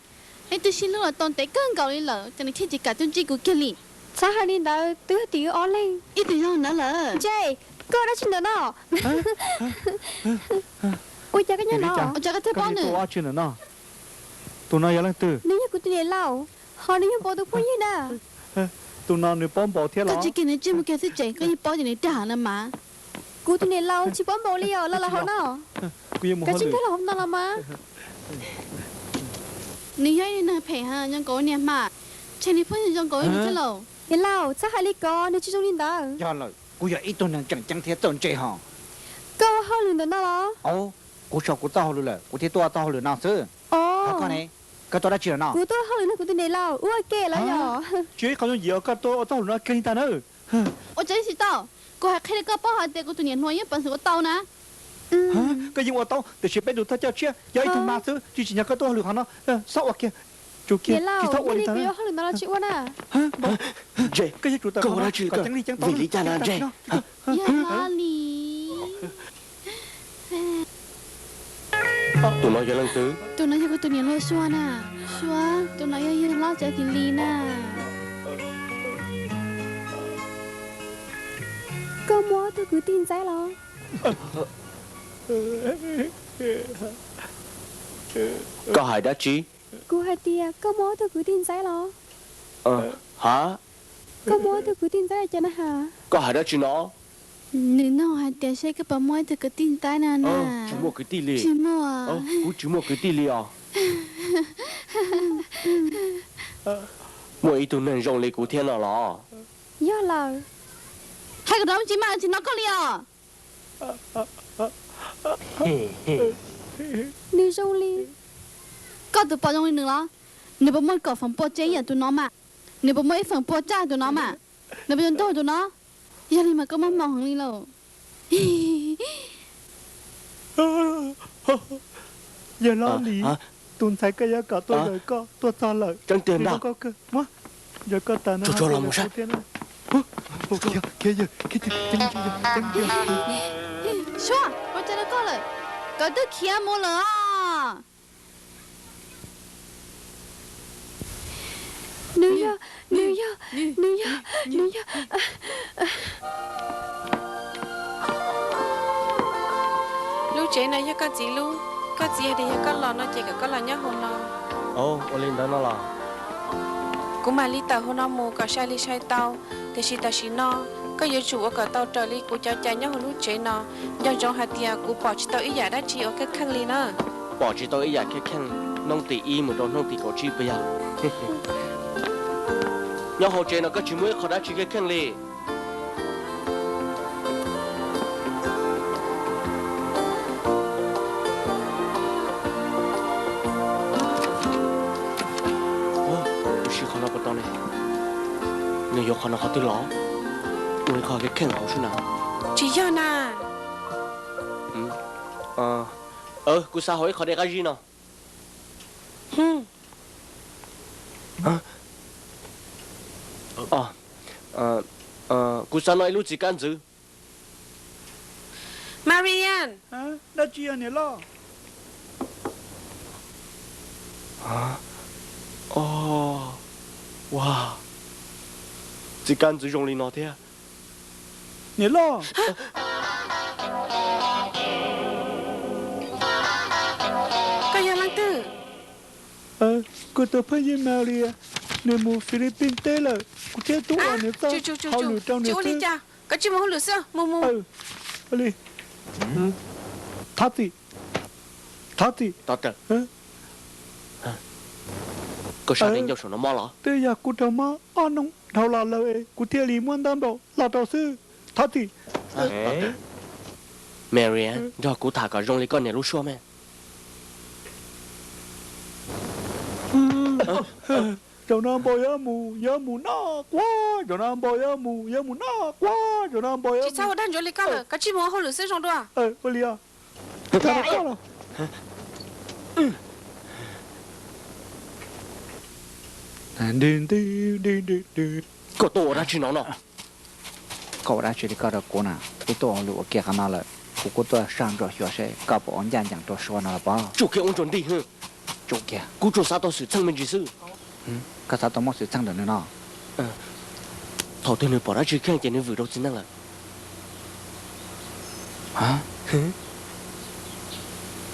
Leej twg sib hlub los tau ntev kawg nkaus li lawm, cas nws thiaj tsis kam tuaj ntsib kuv kiag li? Txhob hais li ntawd, twb yog tim wb ob leeg. Ib tug yog ntawd lawm. Ntxhe, koj ua dab tsi ntawm no? Ua cas koj nyob no? Ua cas koj thiaj paub nws? Tus no yog leej twg? Nws yog kuv tus niam laus, ho nws yog Npaum tus phooj ywg na. Tus no nws paub Npaum thiab los? Koj tsis kiag nws tsis mus kiag xwb ces koj yeej paub tias nws dag heev na mas. Kuv tus niam laus tsis paub Npaum li os, los los hauv no. Koj tsis nkag los hauv no los mas. Nws yog ib neeg phem heev, zoo nkaus niag hma, ntshe nws pheej zoo nkaus li thiab lauj. Niam laus, txhob hais li ko, nws tsis zoo li ntawd. Yog lawm, kuv yog ib tug neeg tseem ceeb thiab txawj ntse hos. Koj ua hauj lwm ntawm no los? Kuv so kuv txoj hauj lwm lawm, kuv thiaj tuaj ua txoj hauj lwm no xwb. Koj ne, koj tuaj dab tsi lawm no? Kuv tuaj hauj lwm nrog kuv tus niam laus ua ke lawm yom. Tsis yog ib qho yooj yim uas koj tuaj ua txoj hauj lwm no kiag li ntag na. Ua tsev tsis tau, kuv hais qhia rau koj paub hais tias kuv tus niam hluas yeej peev xwm ua tau na. Koj yeej ua tau, tiam sis peb tus thawj coj tshiab yog ib tug hma xwb, tsis tsim nyog koj tuaj hauj lwm qhov no. Txhob ua kiag, tsum kiag, tsis txhob ua li ntawd. Koj yuav ua dab tsi kom ceeb li ceeb tau, vim li cas na Ntse? Yog li. Tus no yog leej twg? Tus no yog kuv tus niam hluas Suav na. Suav, tus no yog yawg hlob Tsav Tis Lis na. Koj muaj ob tug kwv tij ntxaib los? Koj hais dab tsi? Kuv hais tias koj muaj ob tug kwv tij ntxaib los? Ha? Koj muaj ob tug kwv tij ntxaib li cas na has? Koj hais dab tsi no? Nws nug hais tias seb koj puas muaj ib tug kwv tij ntxaib na na. Tsis muaj kwv tij li. Tsis muaj. Kuv tsis muaj kwv tij li os. Muaj ib tug neeg zoo li kuv thiab no los? Yog lawm. Hais kom rov tsis maj tsis hnov koj li os. Nws zoo li. Koj tus pos zoo li nws los? Nws puas muaj kaum feem pua tsawg ib yam tus no mas? Nws puas muaj ib feem pua tsawg tus no mas? Nws puas zoo nraug tus no? Yog li mas koj muaj hmoo heev li lauj. Yawg Hlob Lis, tus ntxhais koj yuav kom tuaj yaws koj tuaj txog lawm. Tseeb tiag ntag. Yaws koj tas no. Suav, ua cas rau koj lawm? Koj twb khiav mus lawm os. Nws yog, nws yog, nws yog, nws yog. Lub tsev no yog koj txiv lub, koj txiv hais tias yog koj los no ces kom koj los nyob hauv no. Ua li ntawd no los? Kuv mam li tawm hauv no mus kom sai li sai tau, tiam sis tam sim no koj yuav tsum ua kom tau raws li kuv cov cai nyob hauv lub tsev no. Nco ntsoov hais tias kuv pom tsis tau ib yam dab tsi uas kheej kheej li na. Pom tsis tau ib yam kheej kheej, hnub tim ib mus rau hnub tim kaum tsib puas yog? Nyob hauv tsev no koj tsis muaj ib qho dab tsi kheej kheej li. Yuav qhov no qhov twg los? Ua li qhov kev kheej hauv sub na. Tsis yog na. Kuv xav haus ib qho dej qab zib no. Kuv xav noj ib lub txiv kab ntxwv. Marian. Dab tsi niam loj? Ua, txiv kab ntxwv zoo li no thiab. Niam loj. Koj yog leej twg? Kuv tus phooj ywg Marian, nws mus Philippines teb lawm, kuv thiaj tuaj ua nws txoj hauj lwm rau nws xwb. Koj tsis mus hauj lwm xwb, mus mus. Thov txim, thov txim. Koj sab ncauj saum no mob los? Twb yog kuv raug mob ob hnub dhau los lawm es kuv thiaj li muab ntab npaum los rau xwb. Thov txim. Marian, nrog kuv tham kom zoo li koj niam lub suab me. Zaum no npau yuav mus, yuav mus noj quav, zaum no npau yuav mus, yuav mus noj quav, zaum no npau yuav. Tsis txhob ua dag ntsuav li koj lawm, koj tsij mus ua hauj lwm xwb zoo dua. Ua li os. Koj tuaj ua dab tsi no no? Koj ua dab tsi li koj rau kuv na? Wb tuaj ua lus ua kiag qhov no lawm, kuv kuj tuaj saj ntsuam xyuas seb koj puas ua ncaj ncees rau Suav no los pob. Tsuj kiag ua ntsuag nti. Tsuj kiag. Kuv tsuas xav tau xwm txheej me ntsis xwb. Koj xav tau muaj xwm txheej ntawm nws no? Thaum twg nws pom dab tsi kheej ces nws vwm rau txiv neej lawm.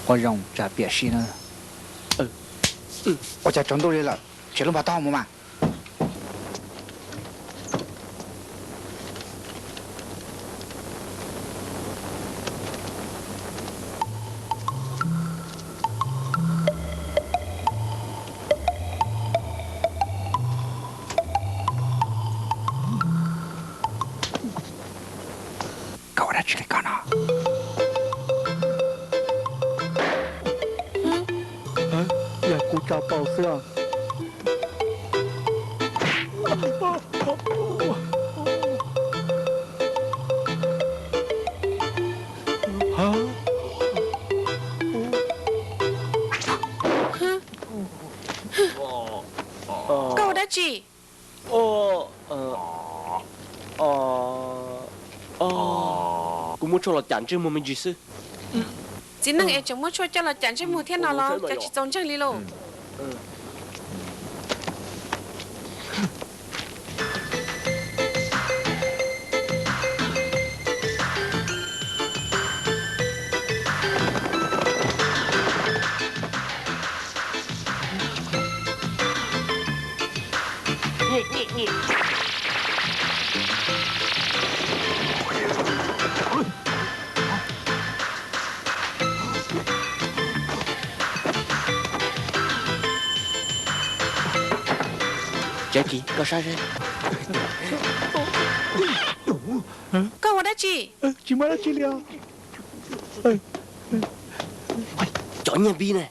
Ua zoo tsam piam sij na. Ua cas tsaus ntuj li lawm, tsev lub npag taub hau mus mas. Koj ua dab tsi li koj no? Yog kuv tso paus xwb os. Koj ua dab tsi? Kuv muab tshuaj los cam ntsej muag me ntsis xwb. Txiv neej es tseem muab tshuaj coj los cam ntsej muag thiab no los cas tsis txaus ntseeg li lauj. Jackie, koj saib seb. Koj ua dab tsi? Tsis muaj dab tsi li os. Cov nyiaj npib ne.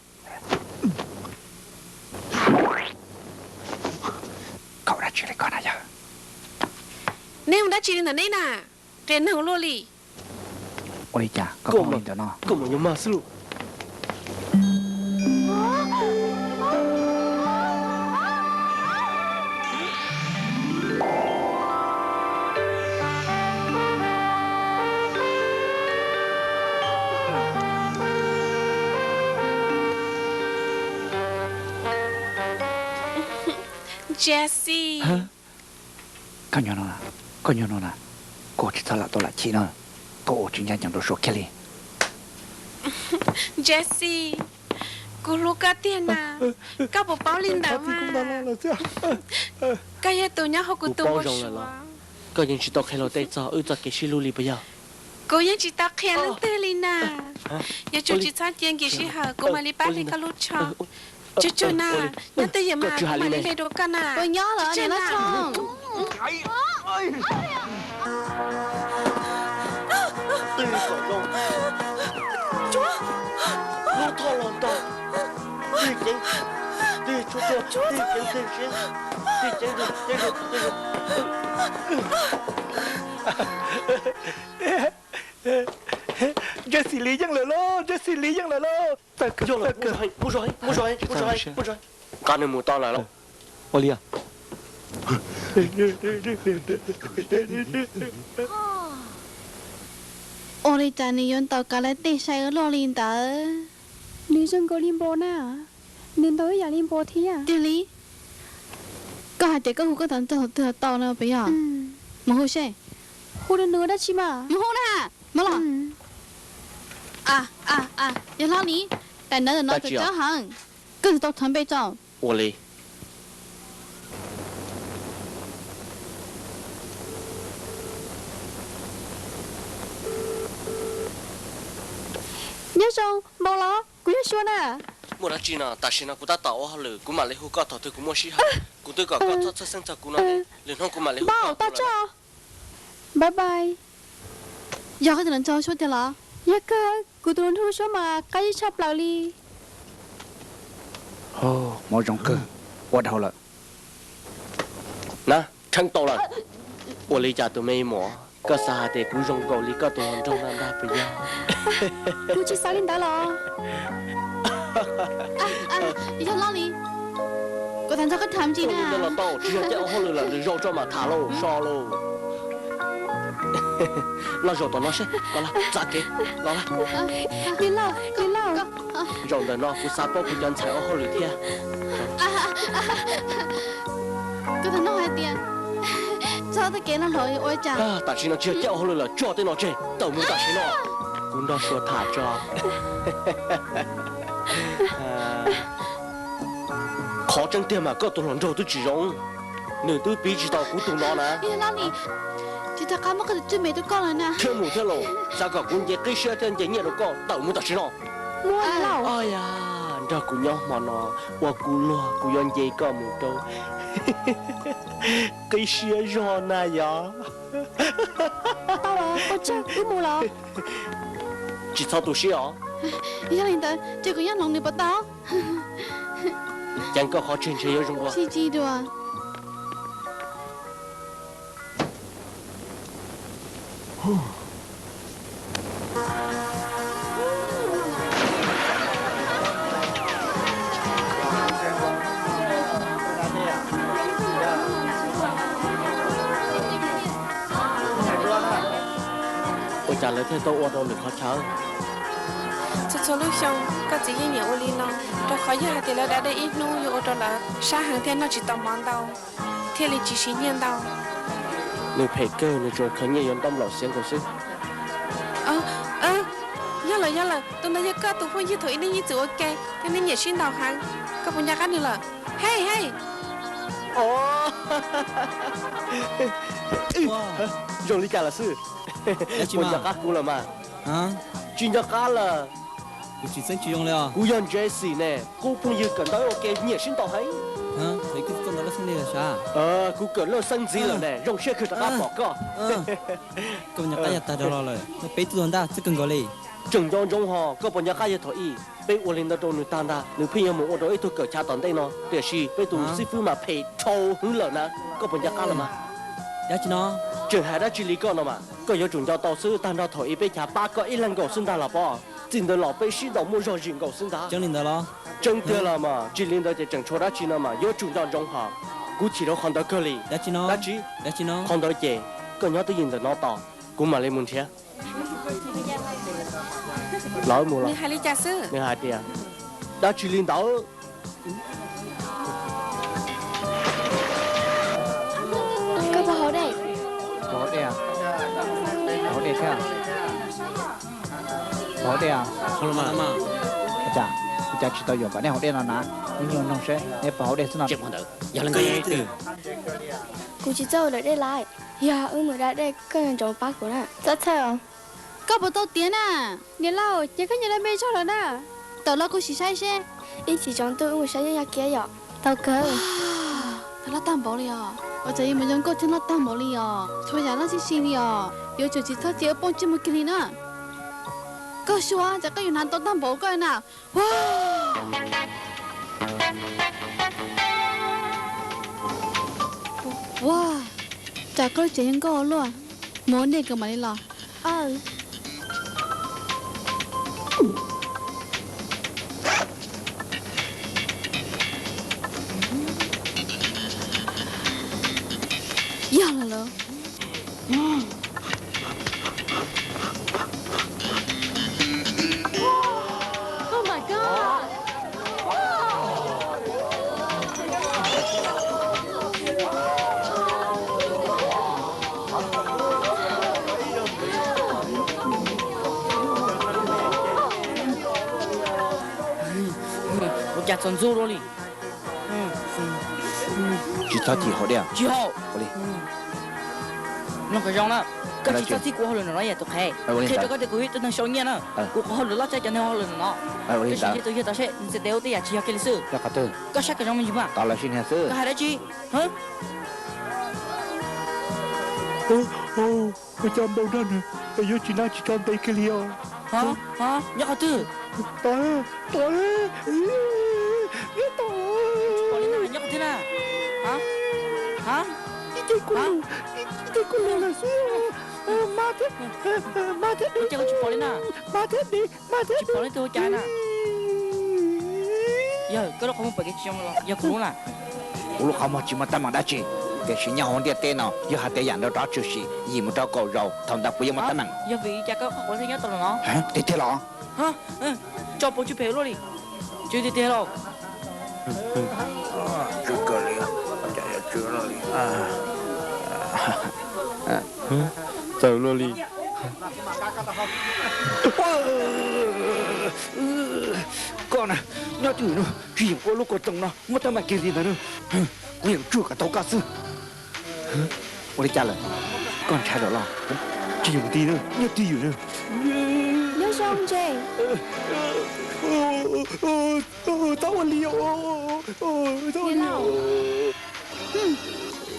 Koj ua dab tsi li koj na yawg? Neb ua dab tsi li ntawm neb na? Qias neeg ua luaj li. Ua li cas koj poob li ntawm no? Koj mas yuav mag xwb lauj. Jesse. Koj nyob no na, koj nyob no na, koj tsis txhob lam tuaj lam chim na, koj ua tsis ncaj ncees rau Suav kiag li. Jesse, kuv hlub koj tiag na, koj puas paub li ntawd mas? Koj yog tus nyob hauv kuv tus npau suav. Koj yeej tsis tau qhia luag tej txog wb txoj kev sib hlub li puas yog? Kuv yeej tsis tau qhia leej twg li na. Yuav tsum tsis txhob cia nkim sij hawm, kuv mam li pab li koj lub tsho. Tsug tsug na, nyob twj ywm mas kuv mam li hle dua koj na. Puas nyob lawm niam Laj Tshoo? Ntsej xis li yeej lawm lauj, ntsej xis li yeej lawm lauj. Qab nws mus tau lawm. Ua li ua li cas nws yuav ntaus kav lawv tej sai ua luaj li ntawd? Nws zoo nkaus li npua na. Nws ntaus ib yam li npua thiab. Tiag li? Koj hais tias koj hu koj tus ntxhais twg tau no puas yog? Mus hu seb. Hu rau nws dab tsi mas? Mus hu na. Mus los. A a a, yawg hlob Lis, daim ntawv no txawv txawv heev, koj tsis tau thov npe tso. Ua li. Nyob zoo, npau los, kuv yog Suav na. Muaj dab tsi no? Tam sim no kuv tab tom ua hauj lwm, kuv mam li hu koj thaum twg kuv muaj sij hawm. Kuv twb kom koj txhob txhawj xeeb txog kuv no, lwm hnub kuv mam li hu koj. Tau tso. Bye bye. Yog koj tus ntxhais Suav tiag los? Yog kawg, kuv tus hluas nraug Suav mas qab zib tshaj plaws li. Hmov zoo kawg, ua dhau lawm. Na, rheeb tau lawm. Ua li cas tus me muam, koj xav hais tias kuv zoo nkaus li koj tus hluas nraug no ntag puas yog? Kuv tsis xav li ntawd los. Yog los li, kuv tham nrog koj tham ntsis na. Los tau, tsis yog caij ua hauj lwm lawm, nws zaum tso mam tham lauj, so lauj. Los zaum tom no seb, los lawm, txav kev, los lawm. Zaum ntawm no kuv xav paub kuv cov ntxhais ua hauj lwm thiab. Kuv tham nrog hais tias, txhob tej kev lag luam ua cas. Tam sim no tsis yog caij ua hauj lwm lawm, tso tej no tseg, tawm mus tam sim no. Kuv nrog Suav tham tso. Qhov tseeb tiag mas koj tus hluas nraug twb tsis zoo, nws twb piv tsis tau kuv tus no na. Tsis rov qab muab koj tus tswj me rau koj lawm na. Thiab mus thiab los, xav kom kuv nce qib siab thiab nce nyiaj rau koj, tawm mus tam sim no. Muab lauj. Nrog kuv nyob hmo no, ua kuv luag kuv yuav nce koj mus rau qib siab zog na yog. Tau los, ua tsaug, wb mus los. Tsis txhob tu siab os. Yog li ntawd ces kuv nyob hloov nws puas tau? Ceev koj qhov tseg ntshe yuav zoo dua. Sib ntsib dua. Ua cas lawv thiaj tau ua rau lwm qhov chaw? Txhua txhua lub xyoo koj txiv yeej nyiam ua li no, rau qhov yog hais tias lawv da dej ib hnub yuav ua rau lawv sab heev thiab noj tsis tau mov ntau, thiaj li tsis siv nyiaj ntau. Nws phem kawg, nws tsuas khaws nyiaj yuav ntaub nplaum xiav nkaus xwb. Yog lawm yog lawm, tus ntawd yog koj tus phooj ywg thaum ub nej yeej txwm ua ke thiab nej nyiam sib ntaus heev, koj puas nco qab nws lawm? Hej hej. Zoo li cas lawm xwb? Puas nco qab kuv lawm mas? Tsis nco qab lawm. Kuv tsis txeeb tsis zoo li os. Kuv yog Jesse ne, kuv phooj ywg kawm ntawv ua ke nyiam sib ntaus heev. Kuv kawm lawj xeeb ntxiv lawm ne, zoo siab kawg rov qab pom koj. Koj nco qab yog tag rov los lawm, peb tuaj ntag, txawj kawg nkaus li. Tseem nco ntsoov ho, koj puas nco qab yog thaum ub peb ua li ntawd rau nws tag ntag, nws pheej yuav mus ua rau ib tug kawm chav tom ntej no, tiam sis peb tus xib fwb mas phem dhau hwv lawm na, koj puas nco qab lawm mas? Dab tsi no? Tseem hais dab tsi li koj no mas, koj yuav tsum nco tau xwb, tag nrho thaum ub peb chav pab koj ib leeg nkaus xwb ntag los pob. Txij ntawd los peb sib ntaus muaj zog zim nkaus xwb ntag. Tseeb li ntawd los? Tseeb tiag los mas, tsis li ntawd ces tseem tshuav dab tsi no mas, yuav tsum nco ntsoov hos. Kuv chim rau qhov ntawd kawg li. Dab tsi no? Dab tsi no? Qhov ntawd ces koj nyob twj ywm ntawm no tos, kuv mam li mus nrhiav. Los mus los. Nws hais li cas xwb? Nws hais tias, dab tsi li ntawd? Koj puas haus dej? Puas haus dej? Haus dej thiab? Puas haus dej? Ua cas, ua cas tsis tau yuam kom nej haus dej no na? Ib nyuag nug seb neb puas haus dej xwb no. Kuv tsis txawj ua daim dej lawm. Yog wb mus da dej koj yuav ntsoov pab kuv na. Txhob txhawj os. Koj puas tau tiav na? Niam laus, ces koj nyiam da me zog lawm na. Tawm los kuv sim saib seb. Ib chim tsaus ntuj wb mus saib yeeb yaj kiab yom. Tau kawg. Loj tag npaum li os. Ua cas yuav mus zoo nkauj thiab loj tag npaum li os. Txhua yam loj sib si li os. Yuav tsum tsis txhob txia wb poob ntsej muag kiag li na. Koj Suav, cas koj yuav hnav ntau tag npaum koj na. Ua, Ua, cas koj lub tsev yeej nkauj ua luaj, mus ua ntej kawg mam li los. Yog los lawm. Oh my God! Ua cas txaus ntxub luaj li. Tsis txhob chim hauv diaj. Tsis haum. Mloog kom zoo na, koj tsis txhob txib kuv ua hauj lwm no los yog tus qhev. Qhia rau koj tias kuv yog ib tug neeg sau nyiaj na, kuv qhov hauj lwm loj tshaj cov neeg ua hauj lwm no. Koj tsis ntsia tus yawg tod seb nws txiav tes ua tej yam tsis yog kiag li xwb. Koj saib kom zoo me ntsis mas. Koj hais dab tsi? Ua cas npau nag nws yuav tsis nag tsis tso ntev kiag li os? Nyob qhov twg? Tos, tos, nyob tos. Nyob qhov twg na? Ib ce kuj lawm, ib ce kuj lawm xwb. Mas thiab, mas thiab, mas thiab, mas thiab. Tsis pom leej twg ua cas na. Yawg, koj lub qhov muag pom kev tsis zoo los yog kuv lub na? Kuv lub qhov muag tsis muaj teeb meem dab tsi, tiam sis nyob hauv ntiaj teb no yog hais tias yam nrau rov tshwm sim yim mus rau kaum zaus, thaum ntawd puas yuav muaj teeb meem? Yog vim li cas koj qhov quav thiaj nyob tau los no? Tiag tiag los? Tso pov tseg phem ua luaj li. Tsw tiag tiag lauj. Tsw kawg li, cas yuav tsw luaj li. Txawm luaj li. Koj na, nyob twj ywm no tsis yeem ua lub kua toog no muaj teeb meem kiag li ntawd na. Kuv yeem tswj kom tau koj xwb. Ua li cas lawm? Koj ntshai lawm los? Tsis yeem nti na, nyob twj ywm na. Nyob zoo ntse. Txhob ua li os.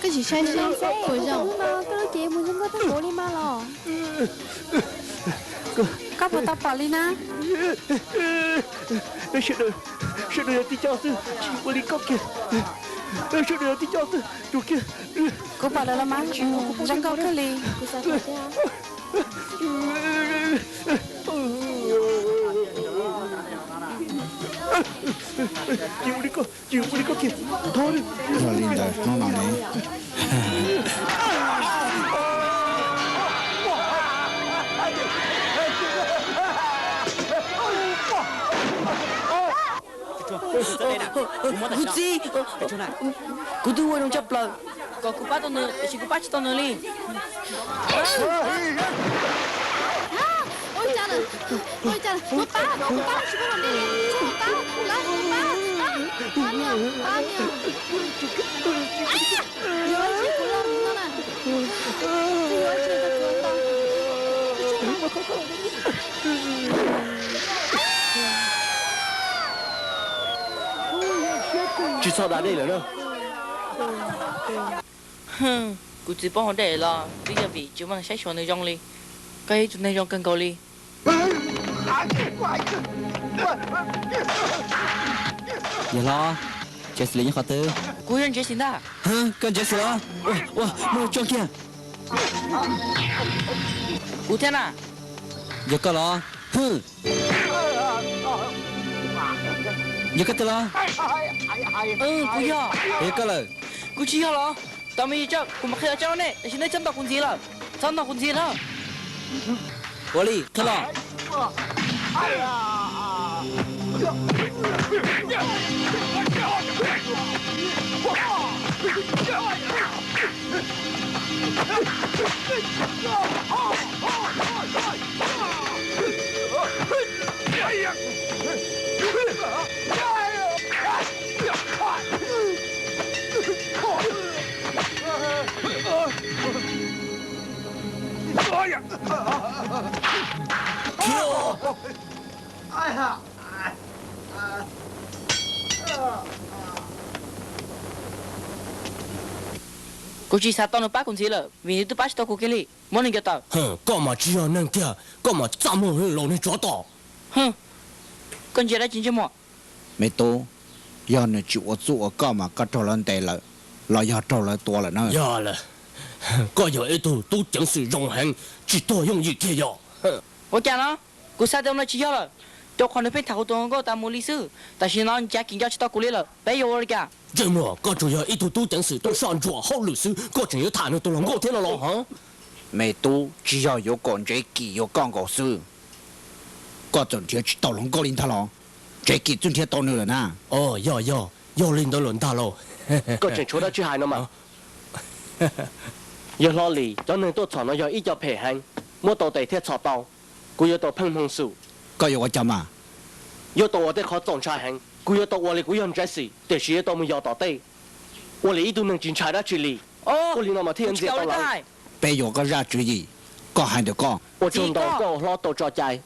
Koj tsis saib seb puas zoo. Koj lub cev mus zoo nkauj tag npaum li mas los. Koj puas tau pom li na? Sawv daws, sawv daws yog tib co xwb, tsis ua li koj kiag. Sawv daws yog tib co xwb, tus kiag. Kuv pom lawm los mas, zoo nkauj kawg li. Tsis ua li koj, tsis ua li koj kiag. Yog li ntawd hnub no ne. Kuv txiv, kuv twb ua zoo tshaj plaws kom kuv pab tau nws, tiam sis kuv pab tsis tau nws li. Ua li cas lawm? Ua li cas lawm? Muab pab, muab pab, tsis muab los nti li, muab pab, lawv, muab pab, pab, pab niam, pab niam. Yuav ua tsi kuv los no na? Twb yuav ua tsi rau kuv ntau. Tsis txhob da dej lawm na. Kuv txiv poob hauv dej los twb yog vim tsis muaj neeg saib xyuas nws zoo li. Koj yog ib tug neeg zoo kawg nkaus li. Yawg hlob, Ntsev Xis Lis nyob qhov twg? Kuv yog Ntsev Xis ntag. Koj Ntsev Xis los? Ua, ua, muab tso kiag. Kuv thiab na. Yog koj los? Yog koj tiag los? Kuv yog. Yog koj lawm? Kuv tsis yog los? Tos me ntsis, kuv mam qhia tseeb nej, tiam sis nej txhob ntaus kuv ntxiv lawm. Txhob ntaus kuv ntxiv lawm. Ua li, qhia los. Kuv tsis xav tau nws pab kuv ntxiv lawm vim nws twb pab tsis tau kuv kiag li. Muab nws ncaws tawm. Koj mas tsis yog neeg tiag, koj mas txaj muag laus neeg tsov tom. Koj ntsia dab tsi ntsej muag? Me tub, yog nws tsis ua txuj ua koj mas koj raug lawv ntes lawm. Los yog raug lawv tua lawm na. Yog lawm, koj yog ib tug tub ceev xwm zoo heev, tsis tuag yooj yim kiag yog. Ua cas no? Kuv xav tias no tsis yog lawm, rau qhov nws pheej tham kuv tus hluas nkauj tas mus li xwb. Tam sim no ncav kis nco tsis tau kuv li lawm, peb yuav ua li cas? Ntsej muag, koj tsuas yog ib tug tub ceev xwm tuaj soj ntsuam hauj lwm xwb, koj tseem yuav tham nws tus hluas nkauj thiab no los? Me tub, tsis yog yuav kom Ntsev Kis yuav koj nkaus xwb. Koj txawm nrhiav tsis tau hluas nkauj li ntag los? Ntsev Kis twb nrhiav tau nws lawm na. Yog yog, yog li ntawd lawm ntag lauj. Koj tseem tshuav dab tsi hais no mas? Yawg Hlob Lis, cov neeg tuaj txhom no yog ib co phem heev, muab tau tes thiaj txhom tau. Kuv yuav tau pheej hmoo xum. Koj yuav ua cas mas? Yuav tau ua tej qhov txaus ntshai heev. Kuv yuav tau ua li kuv yog Ntsev Xis, tiam sis yuav tau mus yos tom tej, ua li ib tug neeg tsis ntshai dab tsi li. Ua li no mas thiaj ntxias tau lawv. Peb yuav koj zaj tswv yim, koj hais ntawm koj. Ua tsaug ntau koj ua hlob tau tso cai.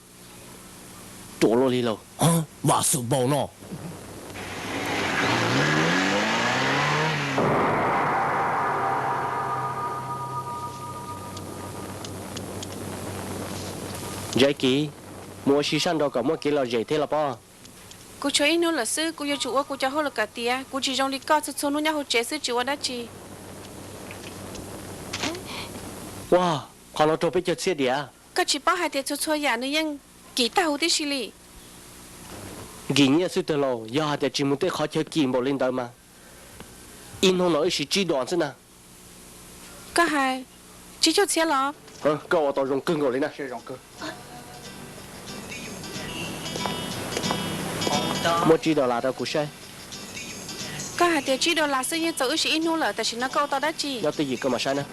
Ruam luaj li lauj. Vam xwm npaum no. Ntsev Kis, mus ua si sab nraud kom muaj kev lom zem thiab los pob. Kuv tshuav ib hnub lawm xwb, kuv yuav tsum ua kuv cov hauj lwm kom tiav. Kuv tsis zoo li koj txhua txhua hnub nyob hauv tsev xwb tsis ua dab tsi. Ua, qhov no raug peb caug txhiab diam. Koj tsis paub hais tias txhua txhua yam nws yeej kim tag huv tib si li. Nkim nyiaj xwb twg lauj, yog hais tias tsis mus tej qhov chaw kim npaum li ntawd mas ib hnub no wb siv tsib duas xwb na. Koj hais tsib caug txhiab los? Koj ua tau zoo kawg nkaus li na. Muab tsib dollar rau kuv saib. Koj hais tias tsib dollar xwb yeej txaus wb siv ib hnub lawm, tam sim no koj ua tau dab tsi? Nyob twj ywm koj mam saib na.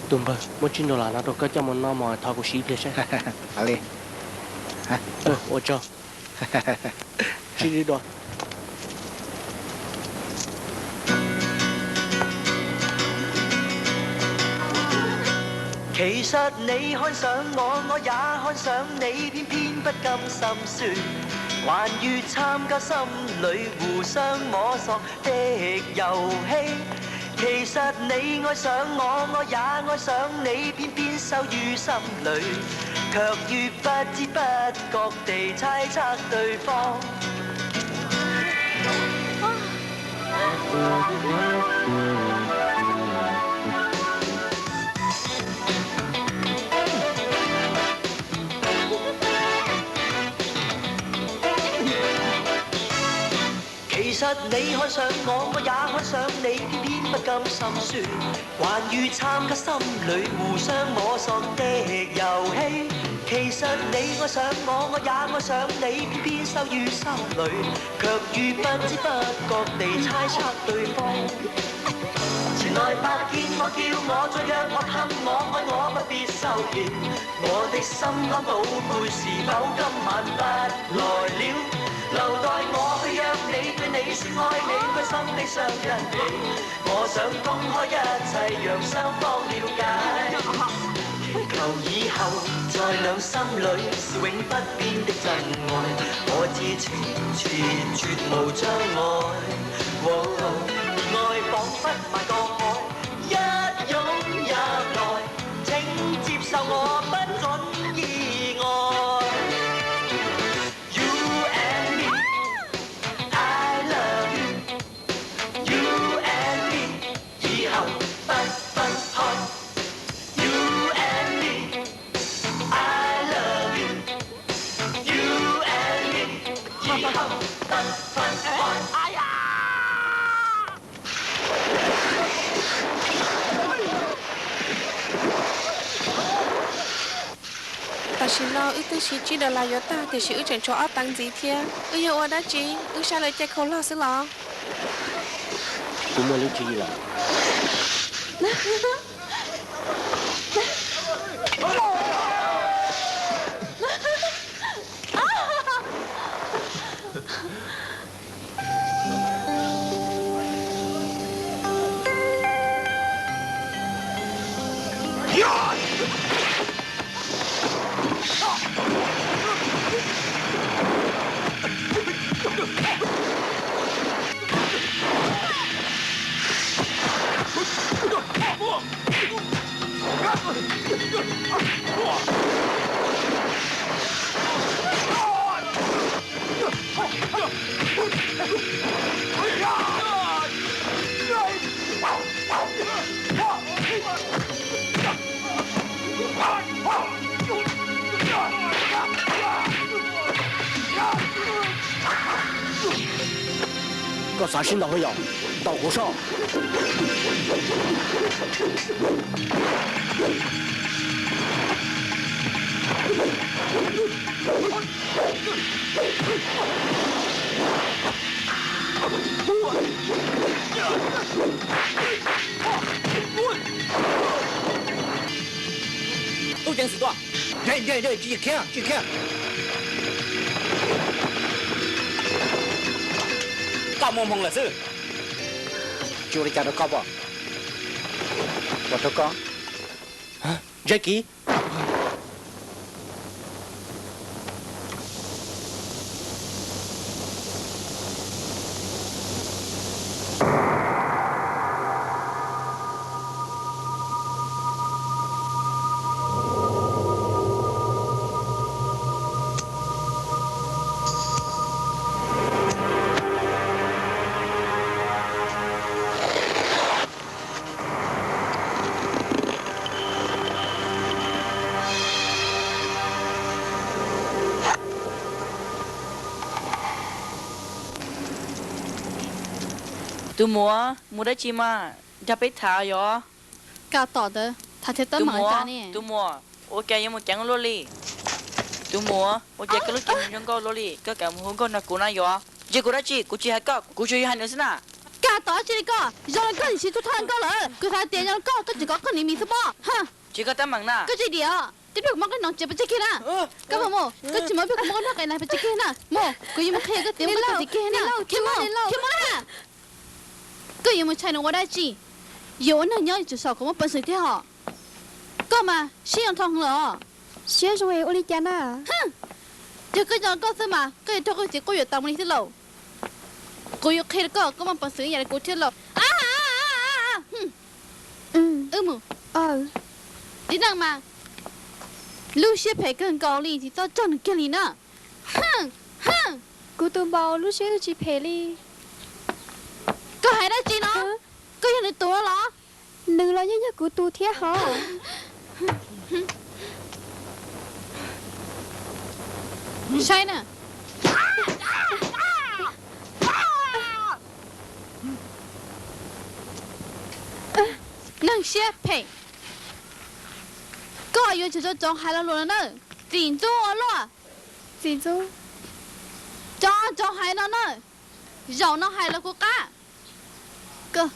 Tus npawg, muab tsib dollar no rau koj coj mus noj mov thov kuv siv ib pliag saib. Ua tsaug. Tsib duas. 其實你看上我，我也看上你，偏偏不甘心說，關於參加心裏互相摸索的遊戲。其實你愛上我，我也愛上你，偏偏羞於心裏，卻於不知不覺地猜測對方。 其實你看上我，我也看上你，偏偏不甘心說，關於參加心裏互相摸索的遊戲。其實你愛上我，我也愛上你，偏偏羞於心裏，卻於不知不覺地猜測對方。前來白見我，叫我再約我，氹我，愛我不必收錢。我的心肝寶貝是否今晚不來了？留待我去約你，對你說愛你，開心地相欣喜。我想公開一切，讓雙方了解。求以後在兩心裏是永不變的真愛，我知情切絕無障礙。愛愛彷彿埋過海，一擁入來，請接受我，不准意外。You and me, I love you. You and me, 以後不分開。You and me, I love you. You and me, 以後不分開。哎呀！ Tam sim no wb twb siv tsib dollar yuav tag, tiam sis wb tseem tshuav ob teev ntxiv thiab. Wb yuav ua dab tsi? Wb saib lawv caij khau log xwb los? Kuv muaj lub tswv yim lawm. Kav tsij ntaus hlo yom, ntaus kuv soj. Tub ceev xwm tuaj. Tsis khiav, tsis khiav. Koj muaj hmoo lawm xwb. Tsis ua li cas rau koj, pom rau koj. Jackie. Tus muam, mus dab tsi mas nrog peb tham yom? Tus muam, tus muam, ua cas yuav mus ceev luaj li? Tus muam, ua cas koj lub cev mus zoo nkauj luaj li? Koj kam mus hu nkauj nrog kuv na yom? Ntsia kuv dab tsi? Kuv tsis hais koj, kuv tsuas yog hais nws xwb na. Koj tos dab tsi li koj? Zoo li koj tsis txhob thov nkauj lawm. Kuv xav tias yog koj, koj tsis kov koj niam mis xwb pob. Tsis koj tab meeg na. Koj tsis dim os. Twb pliag kuv muab koj noog tsev pes tsawg kiag na. Koj puas mus? Koj tsis mus pliag kuv muab koj noj qe na pes tsawg kiag na. Mus, kuv yuav mus qhia koj tias muab koj txiv kiag na. Khiav mus, khiav mus na. Koj yuav mus tshais nws ua dab tsi? Yuav ua neeg nyob tsis saum kuv muaj peev xwm thiab hos. Koj mas siab zoo dhau lawm os. Siab zoo es ua li cas na? Yog koj zoo koj xwb mas koj yuav raug koj txiv quab yuam tas mus li xwb lauj. Kuv yuav qhia rau koj, koj muaj peev xwm ib yam li kuv thiab lauj. Wb mus. Txiv neej mas lub siab phem kawg nkaus li, tsis txhob raug nws kiag li na. Kuv tus npaum lub siab twb tsis phem li. Koj hais dab tsi no? Koj yog nws tus no los? Nws los yeej yog kuv tus thiab hos. Saib na. Neeg siab phem. Koj yuav tsum tso tsov hais lo lus no na. Txim ntxub ua luaj. Txim ntxub. Tso tsov hais no na. Zaum no hais los kuv qab. Koj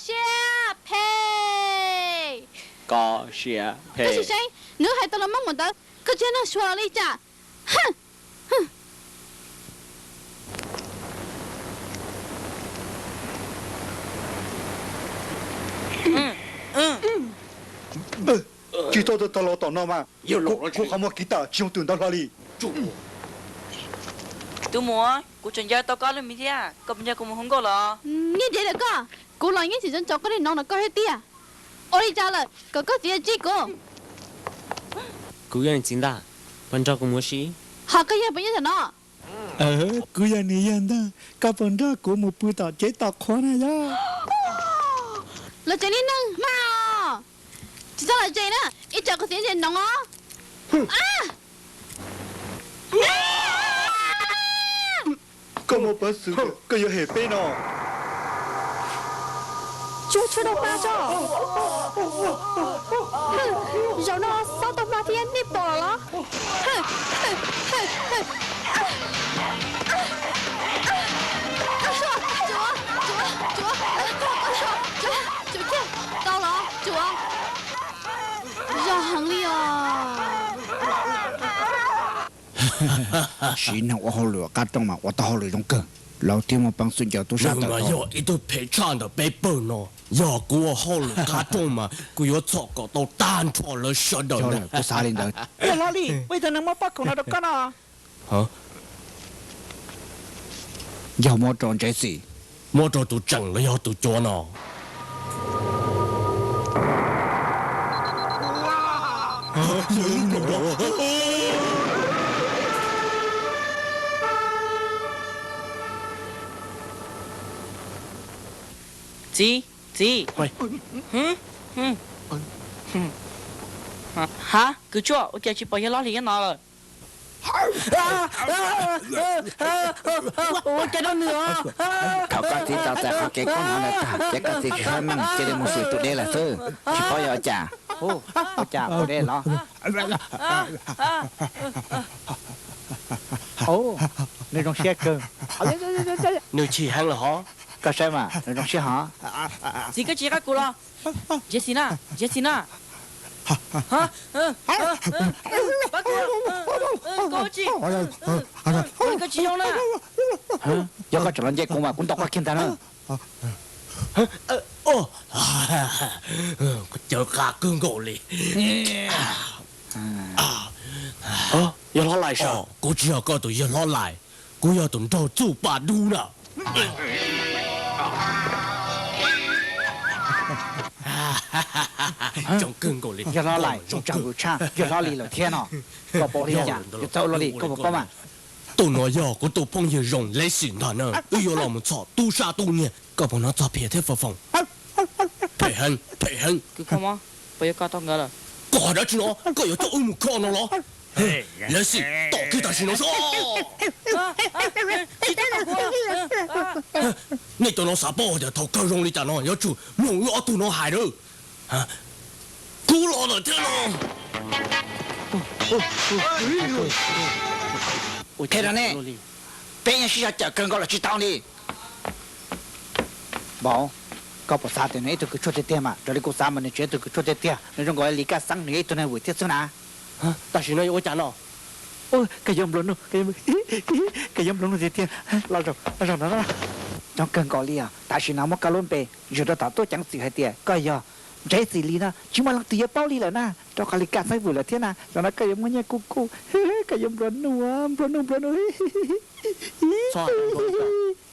siab phem. Koj siab phem. Koj sim seev, nws hais tau los Hmoob mus ntawd, koj tsis yog neeg Suav los li cas? Tsis tau tag los tom no mas, kuv qhov muag kiv tawm tsis zoo twm ntawd hlo li. Tus muam, kuv tseem nco tau koj lub mis thiab, koj puas nrog kuv mus hu nkauj los? Niag dev lawm koj, kuv los yeej tsis tso koj li no no koj thiab tiag. Ua li cas lawm, kom koj txiv tsij kuv. Kuv yog niag txiv ntag, puas nrog kuv mus ua si? Ho koj yog puas nyob tam no? Kuv yog niag yawg ntag, koj puas nrog kuv mus pw tom tsev tos qhua na yog? Los tsev niag neeg mas os, tsis txhob los tsev na, ib tsam kuv txiv ntse noov os. Koj muaj peev xwm, koj yuav hem peb no. Tsuag tsuag rau hma tso. Zaum no xob tau hma thiab nej pom los? Tau los tsuav, zoo heev li os. Siv neeg ua hauj lwm qab rooj mas ua tau hauj lwm zoo kawg, lawv thiaj muaj peev xwm ncaws tub sab tawm mas tau. Yog ib tug phem tshaj ntawm peb pawg no, yog kuv ua hauj lwm qab rooj mas kuv yuav txhom kom tau tag nrho lawv sawv daws. Kuv xav li ntawd. Yog hlo li, ua ib tug neeg muab pob khoom no rau koj no. Yog muab rau Ntsev Xis. Muab rau tus tseem los yog tus cuav no? Txiv, txiv. Ha, kwv tshuaj, ua cas tsis pom yawg loj hlis nyob no lawm? Ua cas rau nws os? Thaum koj txiv tau txais qhov kev koob hmoov ntawd tag ces koj txiv tsis txhob meej, cia li mus xwm tus deb lawm xwb, tsis paub yog ua cas. Ua cas tus deb los? Nws zoo siab kawg. Nws chim heev lawm hov. Koj saib mas, nws zoo siab hov. Txiv, koj tsis qab kuv los? Jesse na, Jesse na. Pab kuv, koj tsis, koj tsis zoo na. Yog koj tseem los nce kuv mas kuv ntaus koj kiag ntag na. Cawv qab kawg nkaus li. Yawg hlob Lais sav, kuv tsis yog koj tus yawg hlob Lais, kuv yog tus nraug txuj pa dub na. Zoo kawg nkaus li. Yawg hlob Lais, zoo tshaj, yawg hlob Lis lawm thiab no. Koj paub li cas, yog txawj ua luaj li, koj puas paub mas? Tus no yog kuv tus phooj ywg zoo Lexi ntag na, wb yuav los mus txhom tub sab tub nyiag. Koj puas hnov txog phiav thiab fo foom? Phem heev, phem heev. Koj hais dab tsi no, koj yuav coj wb mus kho no los? Lexi, tom kiag tam sim no sob. Nej cov no xav paub tias thaum kawg zoo li cas no yuav tsum mloog wb ob tug no hais lawm. Kuv los lawm thiab no. Qhia rau nej, peb yeej sib zog cawm kawg nkaus los tsis tau li. Npaum, koj puas xav tias nws ib tug kws tshuaj tiag tiag mas? Raws li kuv xav mas nws tsis yog tus kws tshuaj tiag tiag, nws zoo nkaus li Kaj Xeeb nws yog ib tug neeg vwm thiab xwb na. Tam sim no yuav ua cas no? Koj yuav nplua nuj, koj yuav nplua nuj tiag tiag. Los zaum no, coob kawg nkaus li os. Tam sim no muab koj lub npe zws rau tom tuaj ceev xwm hais tias koj yog Jesse Lee no, tsis muaj leej twg yuav paub li lawm na, rau qhov li Kaj Xeeb vwm lawm thiab na. Zaum no koj yuav muaj nyiaj kuj kuj, koj yuav nplua nuj, nplua nuj, nplua nuj.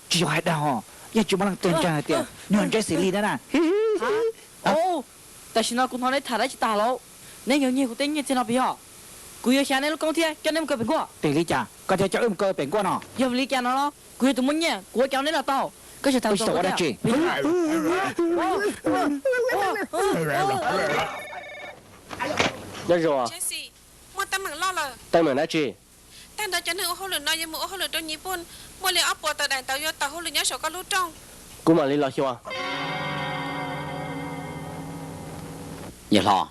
Tsis yog hais dag os, yeej tsis muaj leej twg ntseeg hais tias nws yog Jesse Lee na na. Tam sim no kuv hnov neb tham dab tsi tag lauj? Neb yuav nyiag kuv tej nyiaj txiag no puas yog? Kuv yuav xyav neb lub koob thiab coj neb mus kaw pem nkuaj. Tim li cas koj thiaj coj wb mus kaw pem nkuaj no? Yog vim li cas no los kuv yog tus muaj nyiaj, kuv ua cas neb los tau? Koj tsis tau ua dab tsi? Nyob zoo. Muaj teeb meem loj lawm. Teeb meem dab tsi? Tag nrho cov neeg ua hauj lwm no yuav mus ua hauj lwm rau Nyij Pooj, muaj li ob puas tawm daim ntawv yuav tawm hauj lwm nyob saum koj lub rooj. Kuv mam li los xyuas. Yawg hlob,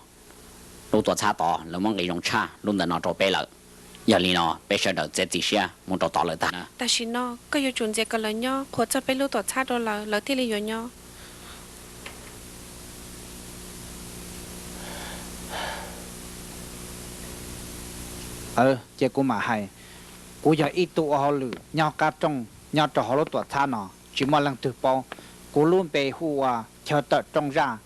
lub tuam txhab tod lawv muab nqis zoo tshaj lub ntawm no rau peb lawm. Yog li no peb sawv daws txiav txim siab mus rau tod lawm tag na. Tam sim no koj yuav tsum ntxias kom lawv nyob qhuas txog peb lub tuam txhab rau lawv, lawv thiaj li yuav nyob. Ces kuv mam hais, kuv yog ib tug ua hauj lwm nyob qab rooj nyob rau hauv lub tuam txhab no, tsis muaj leej twg paub. Kuv lub npe hu ua chaw tawm rooj zaj,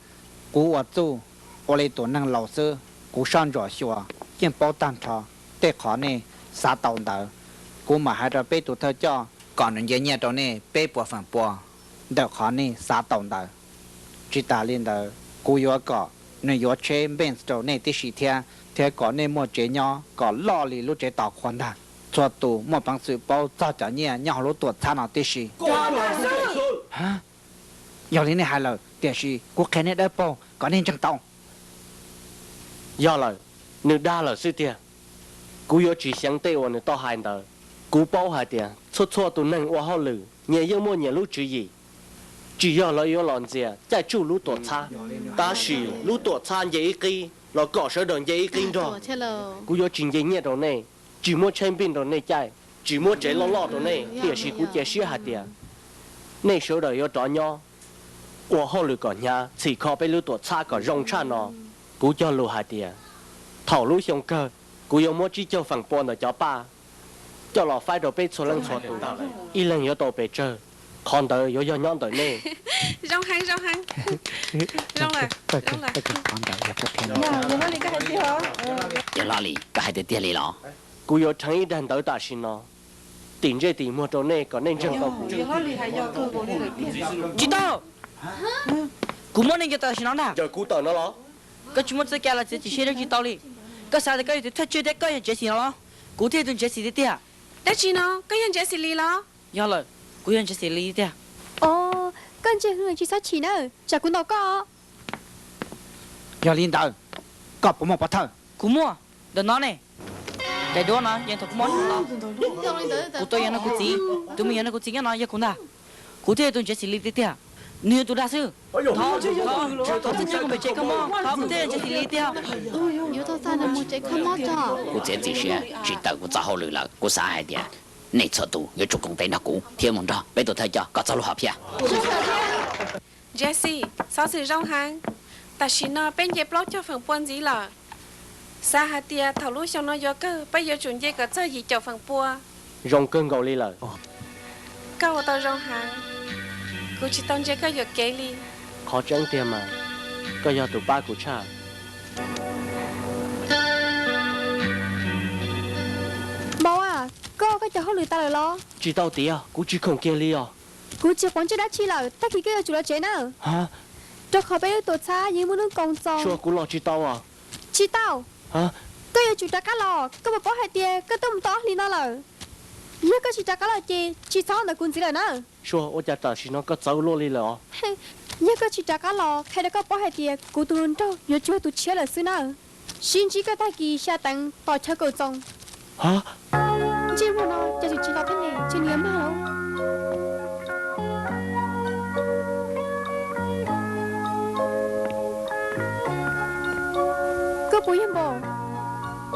kuv ua txuj, ua li tus neeg laus xwb, kuv soj ntsuam xyuas, yeej paub tag nrho tej qhov nej xav tau ntawd. Kuv mam hais rau peb tus thawj coj kom nws nce nyiaj rau nej peb puas feem pua ntawm qhov nej xav tau ntawd. Tsis tas li ntawd, kuv yuav kom nws yuav tsheb Benz rau nej tib si thiab, thiab kom nej muaj tsev nyob kom loj li lub tsev tos qhua ntag. Txhua tus muaj peev xwm paub txog cov nyiaj nyob hauv lub tuam txhab no tib si. Yog li nej hais lawm, tiam sis kuv qhia nej dawb paug kom nej ntseeg tau. Yog lawm, nws dag lawm xwb tiag. Kuv yuav tsis xyeev tej uas nws tau hais ntawd. Kuv paub hais tias txhua txhua tus neeg ua hauj lwm nyias yeej muaj nyias lub tswv yim. Tsis yog lawv yuav los ntxias caij tsuj lub tuam txhab, tab sis lub tuam txhab nce ib qib los kom sawv daws nce ib qib nrog. Kuv yuav tsis nce nyiaj rau nej, tsis muab tsheb npij rau nej caij, tsis muab tsev loj loj rau nej, tiam sis kuv cia siab hais tias nej sawv daws yuav rov nyob ua hauj lwm kom hnyav, txhim kho peb lub tuam txhab kom zoo tshaj no. Kuv cog lus hais tias thaum lub xyoo kawg, kuv yuav muab tsib caug feem pua ntawm cov paj coj los faib rau peb txhua leej txhua tus, ib leeg yuav tau pes tsawg, qhov ntawd yuav yog nyob ntawm nej. Zoo heev, zoo heev. Zoo lawm, zoo lawm. Yawg Hlob Lis, koj hais tiag tiag li los? Kuv yuav rheev ib daim ntawv tam sim no, tim ntsej tim muag rau nej kom nej ntseeg tau kuv. Tsis tau! Kuv muab nej ncaws tawm tam sim no ntag. Ncaws kuv tawm no los? Koj tsis muaj txoj cai los txiav txim siab dab tsi tau li. Koj xav tias koj yog tus thawj tswj thiab koj yog Jesse no los? Kuv thiaj yog tus Jesse tiag tiag. Dab tsi no, koj yog Jesse Lis los? Yog lawm, kuv yog Jesse Lis tiag. Os, koj ntse heev tsis txhob chim na, tsam kuv ntaus koj. Yog li ntawd, koj puas muaj pov thawj? Kuv muaj, ntawm no ne. Daim duab no yog thaum kuv mob hnub no, kuv tau yog no kuv txiv, tus me nyuam no kuv txiv nyob no yog kuv ntag. Kuv thiaj yog tus Ntsev Xis Lis tiag tiag, nws yog tus dag xwb. Thov, thov, thov txhob coj kuv mus pem tsev kho mob, thov kuv thiaj yog Ntsev Xis Lis tiag. Yuav tau xa nws mus tsev kho mob tso. Kuv txiav txim siab tsis tawm kuv txoj hauj lwm lawm. Kuv xav hais tias nej txhua tus yuav tsum koom tes nrog kuv thiab mus nrog peb tus thawj coj kom txog lub hom phiaj. Jesse, xov xwm zoo heev. Tam sim no peb nce plaub caug feem pua ntxiv lawm. Xav hais tias thaum lub xyoo no yuav kawg peb yuav tsum nce kom txog yim caum feem pua. Zoo kawg nkaus li lawm. Koj ua tau zoo heev. Kuv tsis tau ntsia koj yuam kev li. Qhov tseeb tiag mas, koj yog tus pab kuv tshaj. Npau a, koj ua koj cov hauj lwm tas lawm los? Tsis tau tiav, kuv tsis khoom kiag li os. Kuv tsis quav ntsej dab tsi lawm, tag kis koj yuav tsum los tsev na. Rau qhov peb lub tuam txhab yeej muaj hnub koom txoos. Sua, kuv los tsis tau os. Tsis tau. Koj yuav tsum rov qab los, koj puas paub hais tias koj twb mus tau ob hlis no lawm. Yog koj tsis rov qab los ces tsis txhob ntawm kuv ntxiv lawm na. Sua, ua cas tam sim no koj txawv luaj li lawm os? Yog koj tsis rov qab los, qhia rau koj paub hais tias kuv tus hluas nraug yuav tsum yog tus tshiab lawm xwb na. Sib ntsib koj tag kis xya teev tos chaw kawm txoos. Ntsej muag no ces tsis los thiab ne, ntshe nws yuav mag lauj. Koj puas yog Npau?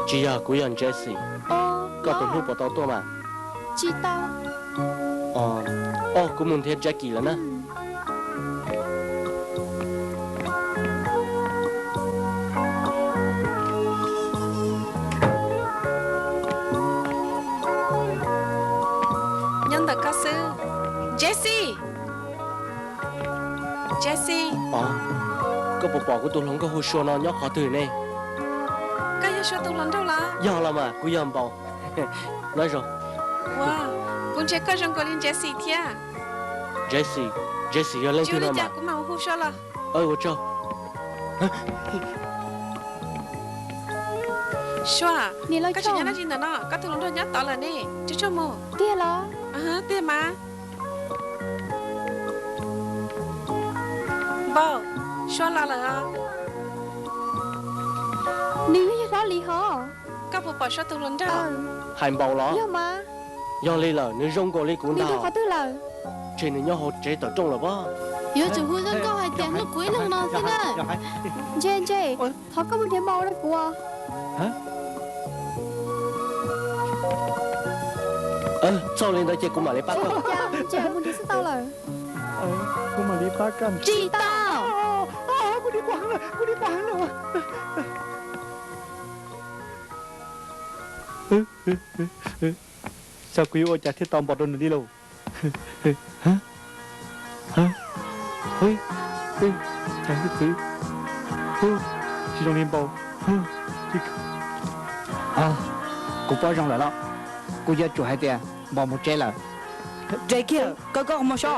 Tsis yog, kuv yog Jesse. Koj tus hlub puas tau tuaj mas? Tsis tau. Os, kuv mus nrhiav Jackie lawm na. Nyob ntawm koj xwb, Jesse. Jesse. Os, koj puas pom kuv tus hluas nkauj hu Sua no nyob qhov twg ne? Koj yog Sua tus hluas nraug los? Yog los mas, kuv yog Npau. Nyob zoo. Ua, kuv ntsia koj zoo nkaus li Jesse thiab. Jesse, Jesse yog leej twg no mas? Kuv mam hu Sua los. Ua tsaug. Sua, koj tseem nyob dab tsi ntawm no? Koj tus hluas nraug nyob tod lawm ne, tsuag tsuag mus. Tiag los? Tiag mas. Npau, Sua los lawm os. Nws yeej yog hlob li hos. Koj puas pom Sua tus hluas nraug? Hais Npau los? Yog mas. Yog li lawm, nws zoo nkaus li kuv ntag. Nws rau qhov twg lawm? Ntshe nws nyob hauv tsev tawm rooj lawm pob. Yuav tsum hu zoo nkauj hais tias hlub kuv ib leeg no xwb na. Ntse ntse, thov koj mus nrhiav Npau rau kuv. Txhob li ntawd ces kuv mam li pab koj. Ntse mus nrhiav xwb tau lawm. Kuv mam li pab koj. Tsis tau. Kuv dim quaj heev lawm, kuv dim quaj heev lawm. Xyov kuv yuav ua cas thiaj tau Npau rau nws li lauj. Cas hwj txwv, tsis zoo li Npau. Kuv paub zoo lawm los, kuv yuav tsum hais tias Npau mus tsev lawm. Res kiag, koj koj qhov muag so.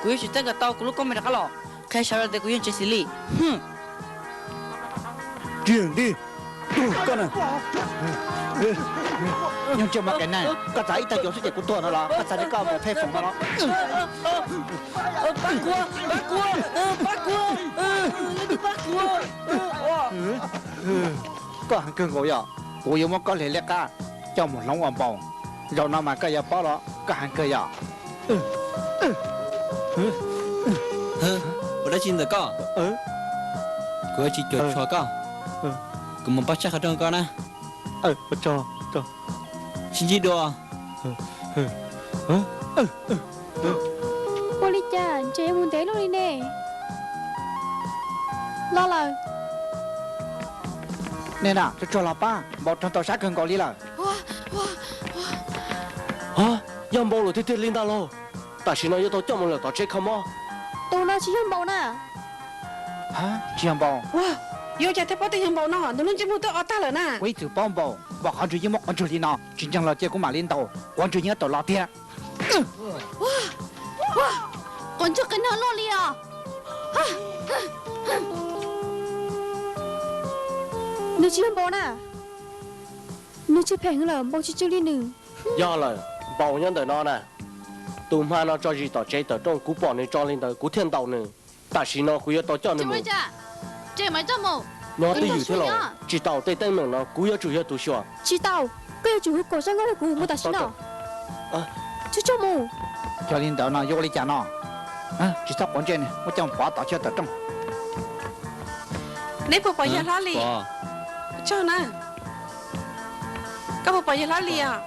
Kuv yuav tsum txeeb kom tau kuv lub koob meej rov qab los, qhia sawv daws tias kuv yog Ntsev Xis Lis. Tsis yog nti, koj na, nyob ntsia mas koj na, koj txav ib tag cuav xwb ces kuv tuag no los koj xav tias koj mus pheej foom no los? Pab kuv, pab kuv, pab kuv, leej twg pab kuv. Koj heev kawg nkaus yom, kuv yuav muab koj hle liab qab coj mus hloov ua npaum. Zaum no mas koj yuav paub los koj heev kawg yom. Ua dab tsi ntawm koj? Kuv yuav tsis cuam tshuam koj. Kuv mus pab tshaj qhov rooj koj na. Sib ntsib dua. Ua li cas ntshe yuav mus ntev luaj li ne? Los lawm. Nej na, tsuag tsuag los pab, npaum raug tau sab kawg nkaus li lawm. Yog npaum lawm tiag tiag li ntag lauj. Tam sim no yuav tau coj mus lawm tom tsev kho mob. Tus no tsis yog npaum na. Tsis yog npaum. Yuav ua cas thiaj paub tias yog npaum no, nws lub ntsej muag twb o tag lawm na. Kuv ib txwm paub npaum, npaum qhov ntswg yeej muab quav ntswg li no, tsis ntseeg los cia kuv mam li ntaus, quav ntswg yeej yuav tawm los tiag. Quav ntswg qis nog luaj li os. Nws tsis yog npaum na. Nws tsw phem heev lawm, npaum tsis tsw li nws. Yog lawm, npaum nyob ntawm no na. Tus hma no tso zis tom tsev tawm rooj, kuv pom nws tso li ntawd kuv thiaj ntaus nws. Tam sim no kuv yuav tau coj nws mus. Tseem mas coj mus. No twj ywm thiab los? Tsis tau, tej teeb meem no kuv yuav tsum yog tus xyuas. Tsis tau, koj yuav tsum hu kom zaj nkauj rau kuv mus tam sim no. Tsuag tsuag mus. Yog li ntawd no yuav ua li cas no? Tsis txhob quav ntsej, muab coj pov tom chaw tawm rooj. Neb puas pom yawg hlob Lis? Tsuag na, koj puas pom yawg hlob Lis os?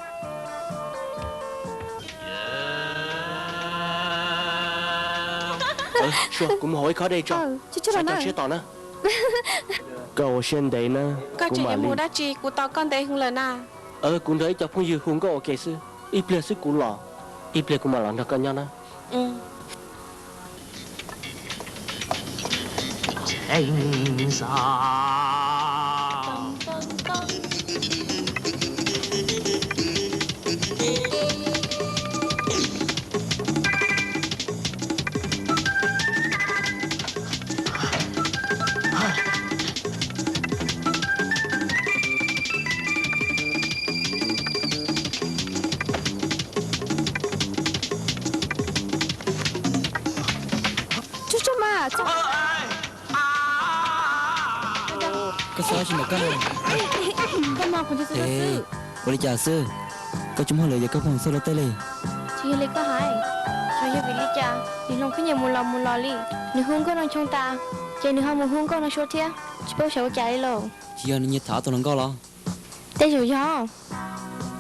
Kuv mus hauv ib khob dej tso, tso siab tos na. Koj ua siab ntev na. Koj tseem yuav mus dab tsi? Kuv tos koj ntev heev lawm na. Kuv nrog ib co phooj ywg hu nkauj ua ke xwb, ib pliag xwb kuv los, ib pliag kuv mam los nrog koj nyob na. Koj xav tsis ntawm koj. Ua li cas xwb? Koj tsis muaj lwm yog koj pheej xauj luag tej li. Tsis yog li koj hais, xyov yog vim li cas niag hlob pheej nyiam mus los mus los li. Nws hu nkauj no choo tas, ces nws ho mus hu nkauj no suav thiab, tsis paub xyov ua cas li lauj. Tsis yog nws nyiam tham ob tug hluas nkauj los? Tej zaum yog.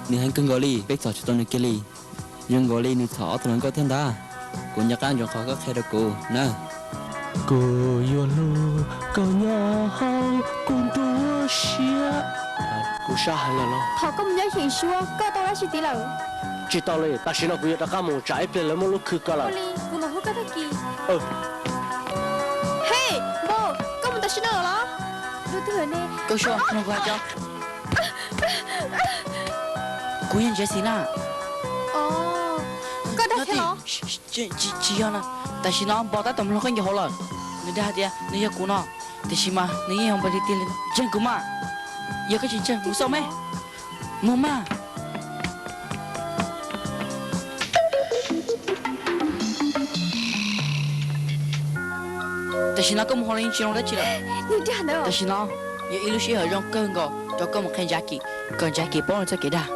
Nws heev kawg nkaus li, peb txhom tsis tau nws kiag li. Zoo nkaus li nws txhom ob tug hluas nkauj thiab ntag. Kuv nco qab ntsoov qhov koj qhia rau kuv na. Kuv yuav hlub koj nyob hauv kuv nruab siab. Kuv sab heev lawm los? Thaum koj mus nyob Xeem Suab koj tau dab tsi tid lawm? Tsis tau li, tam sim no kuv yuav rov qab mus tsam ib pliag lawv muaj lub khw koj lawm. Ua li kuv mam hu koj tag kis. Hej, Npau, koj mus tam sim no los? Dua twg lawm ne? Koj suav mloog kuv hais tso. Kuv yog Ntsev Xis na. Koj dag thiab los? Tsis yog na, tam sim no Npau tab tom mloog koj ncav hauv lawm. Nws dag hais tias nws yog kuv no, tiam sis mas nws yeej yog Npau tiag tiag li. Ntseeg kuv mas, yog koj tsis ntseeg mus xauj me. Mus mas. Tam sim no koj mus hauv los yeej tsis zoo dab tsi lawm. Tam sim no yog ib lub sij hawm zoo kawg nkaus rau koj mus qhia Ntsav Kis, kom Ntsav Kis paub nws txoj kev dag.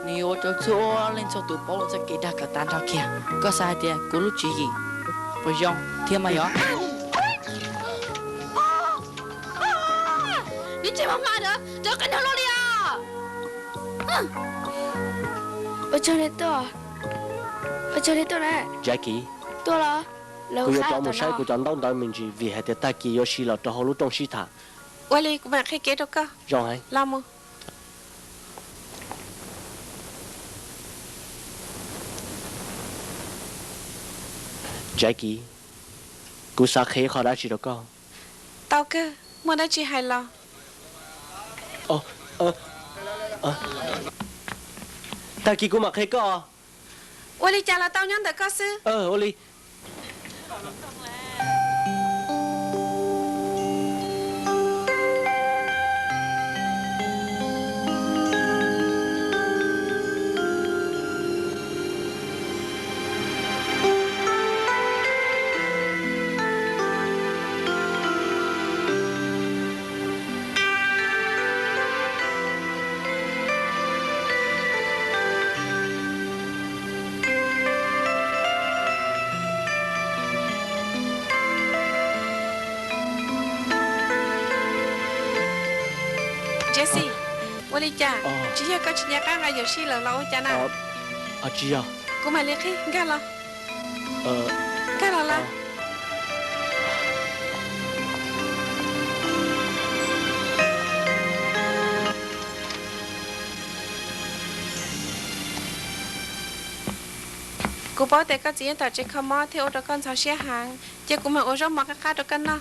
Nws yuav ua rau txhua leej txhua tus paub nws txoj kev dag kom tag nrho kiag. Koj xav hais tias kuv lub tswv yim puas zoo thiab mas yog? Neb tseem hma hma ntawd rov qab nrog luaj li os. Ua tsaug li tuaj, ua tsaug li tuaj na. Jackie, tuaj los? Kuv yuav rov mus saib kuv cov ntaub ntawv me ntsis vim hais tias tag kis yuav siv los rau hauv lub rooj sib tham. Ua li kuv mam qhia kev rau koj. Zoo heev. Los mus. Jackie, kuv xav qhia ib qho dab tsi rau koj. Tau kawg, muaj dab tsi hais los. Tag kis kuv mam qhia koj. Ua li cas los tau, nyob ntawm koj xwb. Ua li. Jesse, ua li cas? Tsis yog koj tsis nco qab nqa Yuam Sij lawm los ua cas na? Tsis yog. Kuv mam li qhib, nkag los. Nkag los lawm. Kuv paub tias koj txiv yeej tom tsev kho mob thiab ua rau koj ntxhov siab heev, ces kuv mam ua zaub mov qab qab rau koj noj.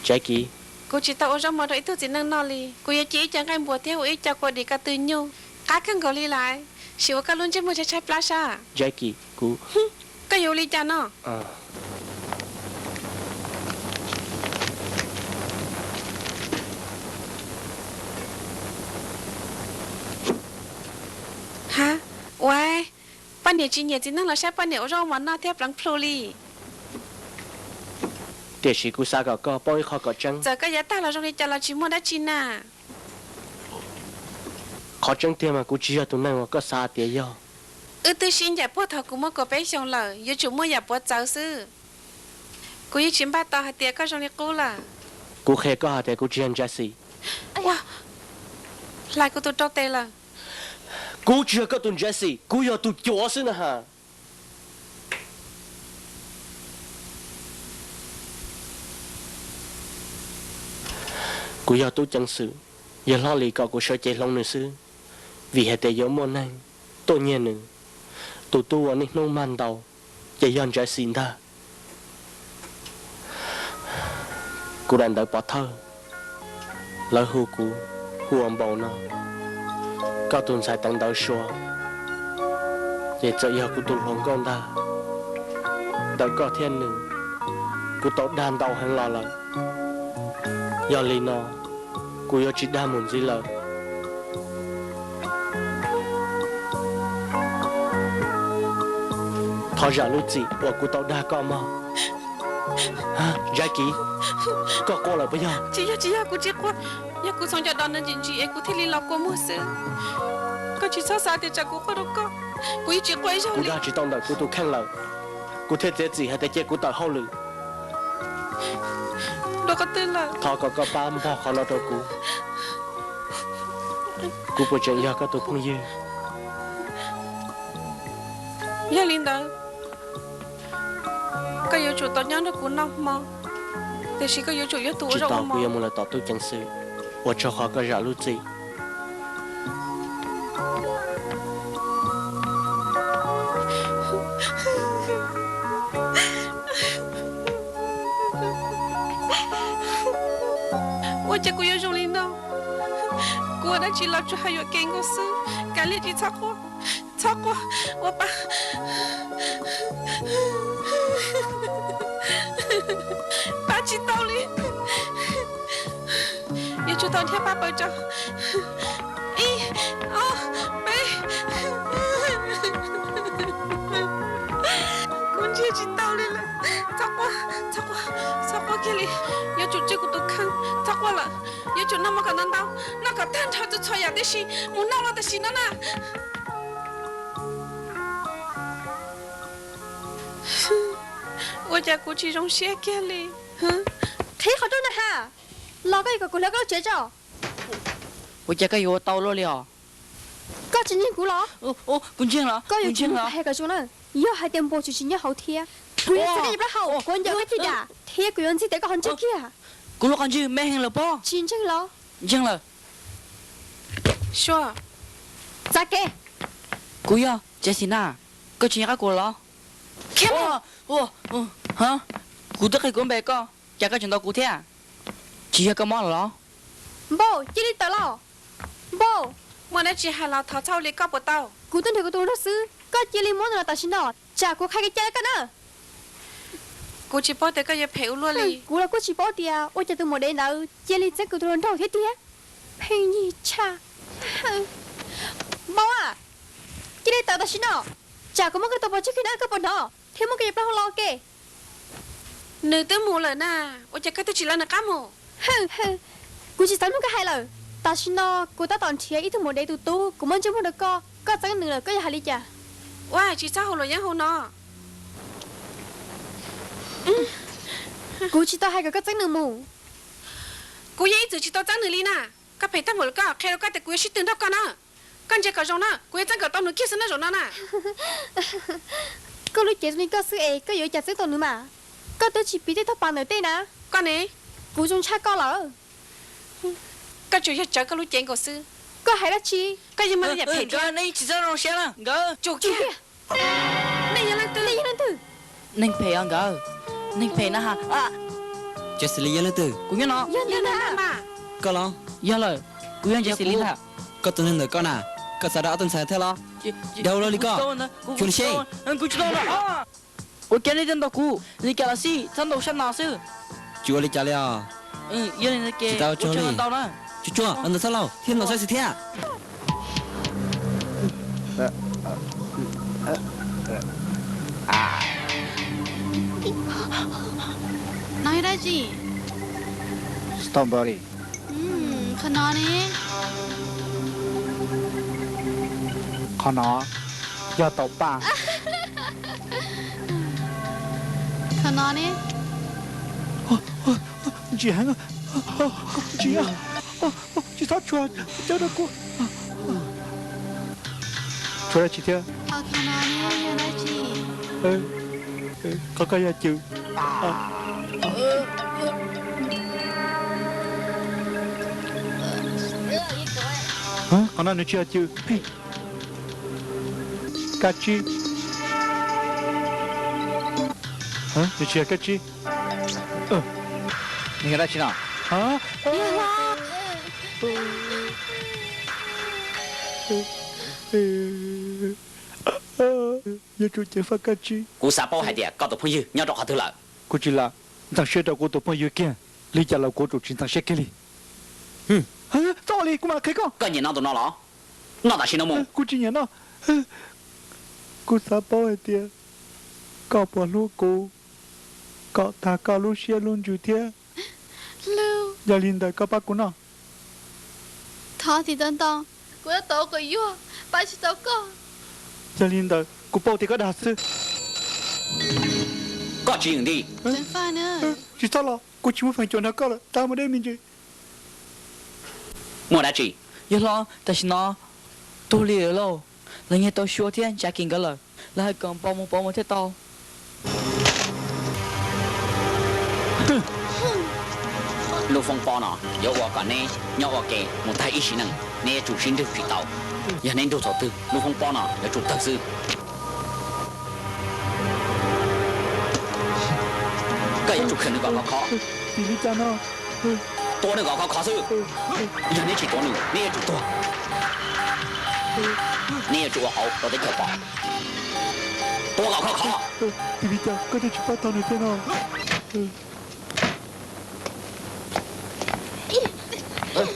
Jackie, kuv tsis tau ua zaub mov rau ib tug txiv neej noj li. Kuv yuav cia ib co nqaij npuas thiab ua ib co kua dis ko tw nyuj, qab kawg nkaus li lawm. Sim ua koj lub ntsej muag tshaib tshaib plab sab. Jackie, kuv... Koj yuav ua li cas no? Ha, ua, poj niam tsis nyiam txiv neej los saib poj niam ua zaub ua mov noj thiab pleev plhu li. Tiam sis kuv xav kom koj paub ib qho kom tseeb. Txawm koj yav tag los zoo li cas los tsis muaj dab tsi na. Qhov tseeb tiag mas kuv tsis yog tus neeg uas koj xav tias yog. Wb twb sib ncaim puag thaum kuv muaj kaum peb xyoos lawm, yuav tsum muaj yam puav txawv xwb. Kuv yeej tsis npaj tau hais tias koj zoo li qub lawm. Kuv qhia koj hais tias kuv tsis yog Jesse. Ua, hlais kuv tus rau tes lawm. Kuv tsis yog koj tus Jesse, kuv yog tus cuav xwb na has. Kuv yog tub ceev xwm, yawg hlob Lis kom kuv sawv cev hloov nws xwb, vim hais tias yuav muaj neeg tuaj nyiag nws. Tus tub uas niaj hnub mag ntaus ces yog Jesse ntag. Kuv daim ntawv pov thawj, lawv hu kuv hu ua Npaus no. Koj tus ntxhais teev ntawv Sua ces txawm yog kuv tus hluas nkauj ntag. Ntawm koj thiab nws, kuv tau dag ntau heev los lawm. Yog li no, kuv yuav tsis dag mus ntxiv lawm. Thov zam lub txim uas kuv tau dag koj mog. Jackie, koj quaj lawm puas yog? Tsis yog, tsis yog, kuv tsis quaj. Yog kuv txhoov cov dos no ntsim ntsim es kuv thiaj li los kua muag xwb. Koj tsis txhob xav tias tsam kuv quaj rau koj, kuv yeej tsis quaj ib zaug li. Kuv dag tsis tau ntawm kuv tus kheej lawm, kuv thiaj txiav txim hais tias cia kuv tawm hauj lwm. Thov kom koj pab npog qhov no rau kuv. Kuv puas tseem yog koj tus phooj ywg? Yog li ntawd, koj yuav tsum tau nyob nrog kuv noj hmo, tiam sis koj yuav tsum yog tus ua zaub ua mov. Kuv yuav mus lawm tom tub ceev xwm, ua tsaug qhov koj zam lub txim. Ua cas kuv yuav zoo li no? Kuv ua dab tsi los tsuas hais yuam kev nkaus xwb. Kav liam, tsis txhob quaj, txhob quaj, ua pab, pab tsis tau li. Yuav tsum tau nrhiav pab pawg tso. Ib, ob, peb. Kuv nrhiav tsis tau li lawm. Txhob quaj, txhob quaj, txhob quaj kiag li. Yuav tsum tswj kuv tus kheej. Txhob quaj lawm. Yuav tsum noj mov kom ntau ntau, noj kom tag nrho txhua txhua yam tib si. Mus noj los tam sim no na. Ua cas kuv tsis zoo siab kiag li? Qhib qhov rooj na has. Los koj yuav kom kuv hlawv koj lub tsev tso. Ua cas koj yuav ua tau luaj li os? Koj tsis ntseeg kuv los? Kuv ntseeg los. Koj yuav tsum hais kom zoo na. Yog hais tias Npaus tseem tsis nyob hauv thiab, kuv yuav txiav koj plaub hau, kuv yuav ncaws koj caj dab, thiab kuv yuav ntxig tes koj qhov ntswg kiag. Kuv lub qhov ntswg me heev lawm pob. Tsis ntseeg los? Ntseeg lawm. Sua, txav kev. Kuv yog Jesse na, koj tsis nco qab kuv los? Kuv twb qhia kuv npe koj, cas koj tseem ntaus kuv thiab? Tsis yog koj mob lawm los? Npaus, cia li tawm los. Npaus, muaj dab tsi hais los thov txhob ua li koj puas tau? Kuv twb nrhiav kuv tus hluas nraug xwb, koj cia li muab nws los tam sim no, tsam kuv qhia kev cai rau koj na. Kuv tsis paub tias koj yuav phem ua luaj li. Kuv los kuj tsis paub tias ua cas tus maum dev ntawd cia li txeeb kuv tus hluas nraug thiab tiag. Pheej yig tshaj. Npaus a, cia li tawm tam sim no, tsam kuv muab koj tua pov tseg kiag na, koj puas hnov, thiab muab koj cov plaub hau los ua ke. Nws twb mus lawm na, ua cas koj twb tsis lawv nws qab mus? Kuv tsis xav mloog koj hais lawm. Tam sim no kuv tab tom nrhiav ib tug maum dev tus tub, kuv muab ntsej muag rau koj, koj txeeb nws lawm koj yuav hais li cas? Ua, tsis txhob hu luam yeeb hauv no. Kuv tsis tau hais kom koj txeeb nws mus. Kuv yeej ib txwm tsis tau txeeb nws li na. Koj phem tag npaum li koj, qhia rau koj tias kuv yuav sib tw nrog koj na. Koj ntsia kom zoo na, kuv yuav txeeb kom tau nws kiag xwb na zaum no na. Koj lub cev zoo li koj xwb es koj yuav ua cas txeeb tau nws mas? Koj twb tsis piv tej tog pas ntawm tej na. Koj ne? Kuv zoo tshaj koj lawm. Koj tsuas yog tsawv koj lub cev nkaus xwb. Koj hais dab tsi? Koj yeej muaj yam phem thiab. Nkawd, nej tsis txhob zoo siab na nkawd. Tsum kiag. Nej yog leej twg? Nej yog leej twg? Neeg phem os nkawd. Neeg phem na ha. Jesse Lee yog leej twg? Kuv nyob no. Yog leej twg na? Koj los? Yog lawm, kuv yog Jesse Lee ntag. Koj tus neeg ntawm koj na, koj xav dag ob tug ntxhais thiab los? Dag ua luaj li koj. Xyov li seb. Kuv tsis tau. Ua cas nej tuaj ntaus kuv li cas los xij, txhob ntaus sab no xwb. Tsis ua li cas li os. Yog li ntawd ces tsis tau tsuag li. Tsuag, los ntaus txhob lauj, thiab ntaus saib xwb thiab. No yog dab tsi? Strawberry. Qhov no ne? Qhov no yog taum paj. Qhov no ne? Ntsim heev, ntsim, tsis txhob tshuav, cawm rau kuv. Tshuav dab tsi thiab? Qhov no ne yog dab tsi? Qhov ko yog cw. Qhov no nws tsis yog cw. Kab tsib. Nws tsis yog kab tsib. Nws yog dab tsi no? Yuav tsum ceev faj kab tsib. Kuv xav paub hais tias koj tus phooj ywg nyob rau qhov twg lawm. Kuv tsis lam ntxeev siab rau kuv tus phooj ywg kiag li cas los kuv tsum tsis ntxeev siab kiag li. Txhob ua li, kuv mam qhia koj. Koj nyiam noj tus no los? Noj tam sim no mus. Kuv tsis nyiam noj. Kuv xav paub hais tias koj puas hlub kuv kom tag koj lub siab lub ntsws thiab. Yog li ntawd koj pab kuv noj. Thov txiv tau ntau, kuv yuav tau kom yuag, pab tsis tau koj. Yog li ntawd kuv paub tias koj dag xwb. Koj tsis yeem nti. Tsis txhob los, kuv tsis muaj feem cuam nrog koj lawm, tag mus deb me ntsis. Muaj dab tsi? Yawg hlob, tam sim no tuag li lawm lauj. Lawv nyiag tau Suav thiab Ntsakis nkawd lawm. Lawv hais kom npau mus pauv mus thiaj tau. Lub foob pob no yuav ua kom neb nyob ua ke mus tag ib sim neej, neb yuav tsum sib nrwg tsis tau. Yog neb nrug thaum twg, lub foob pob no yuav tsum tawg xwb. Koj yuav tsum khaws nws kom khov khov. Tua nws kom khov khov xwb. Yog neb tsis tua nws, neb yuav tsum tuag. Neb yuav tsum ua qauv rau teb chaws pom. Tua kom khov khov.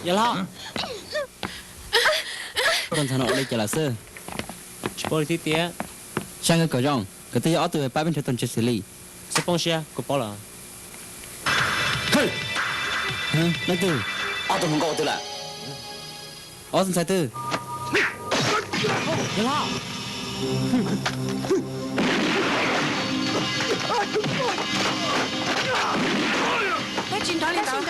Yawg hlob, koj ntxhais no ua li cas lawm xwb? Tsis paub li thiab tiag. Saib nkawd kom zoo, nkawd twb yog ob tug pab peb nrhiav tau ntsej xws li. Txhob poob siab, kuv paub lawm. Leej twg? Ob tug hluas nkauj ua twg lawm? Ob tug ntxhais twg? Yawg hlob. Dab tsi nrov li ntawd?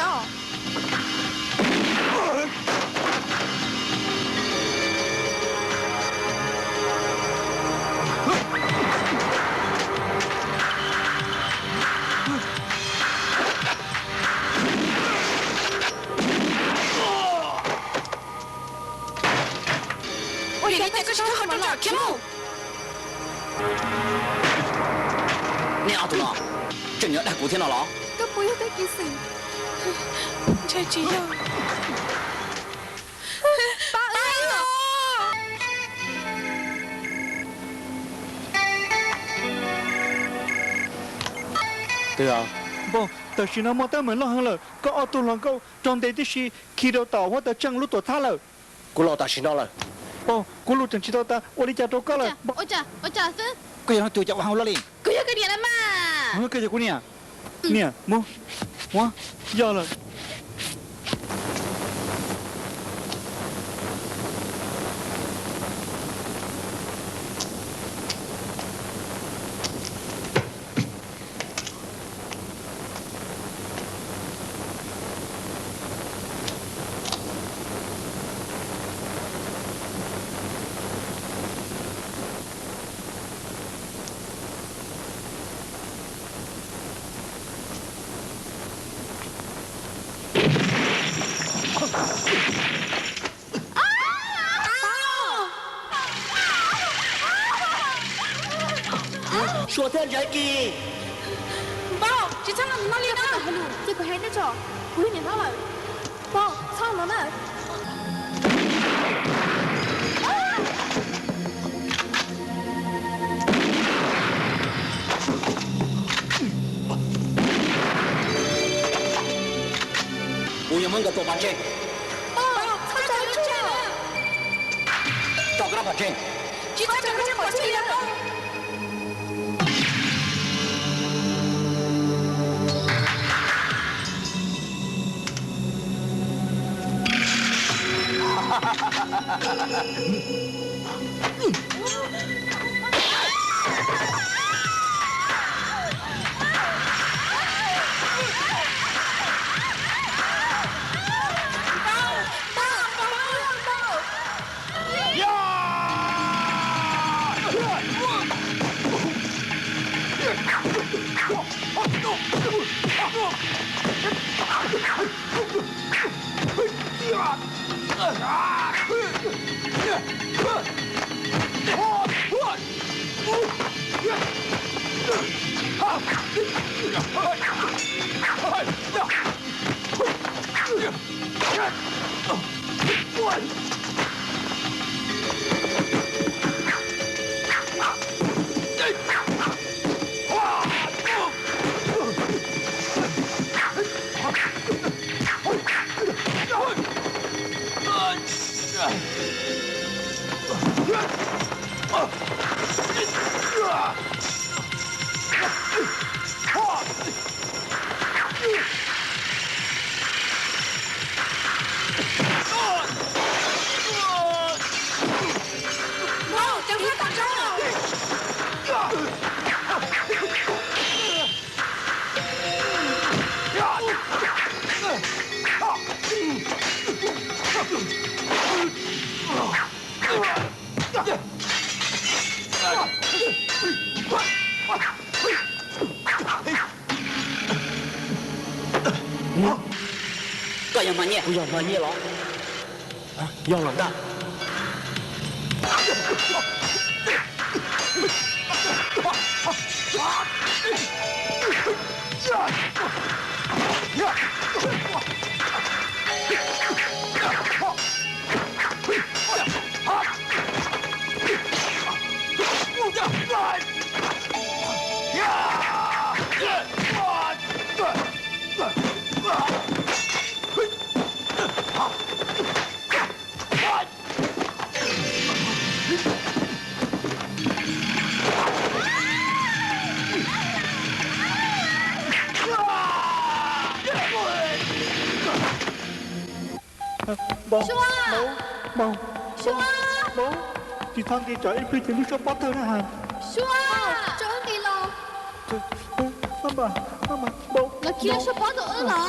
Ua li cas koj tsis txhob ho rau lawm, khiav mus. Nej ob tug no tseem yuav dag kuv thiab no los? Koj puas yog tag kis xwm? Ntshai tsis yog. Npauj, tam sim no muaj teeb meem loj heev lawm, koj ob tug hluas nkauj raug ntes tib si khi rau tom huab tais Tsheej lub tuam txhab lawm. Kuv los tam sim no lawm. Npauj, kuv lus tseem tsis tau tas, ua li cas rau koj lawm? Koj yog leej twg, cas ua heev ua luaj li? Kuv yog koj niam los mas. Koj yog kuv niam? Niam, mus, ua, yog lawm. Suav thiab Ntsakis. Npauj, tsis txhob los no li na. Ces kuv hais nej tso, kuv yog niam hlob lawm. Npauj, txhob los na. Kuv yuav muab nkawd tua pov tseg. Tso koj rab phom tseg. Tsis txhob tso koj rab phom tseg li. Npauj, cov Hmoob tom tsob. Koj yog Hma Nyiaj? Kuv yog Hma Nyiaj los? Yog los ntag. Npauj, Suab! Npauj, Npauj, Suab! Npauj, tsis txhob nti tsam ib pliag ces lub suab pob tawg na has. Suab, tso wb nqis los. Maj mam, maj mam, Npauj, los khi lub suab pob tawg wb los.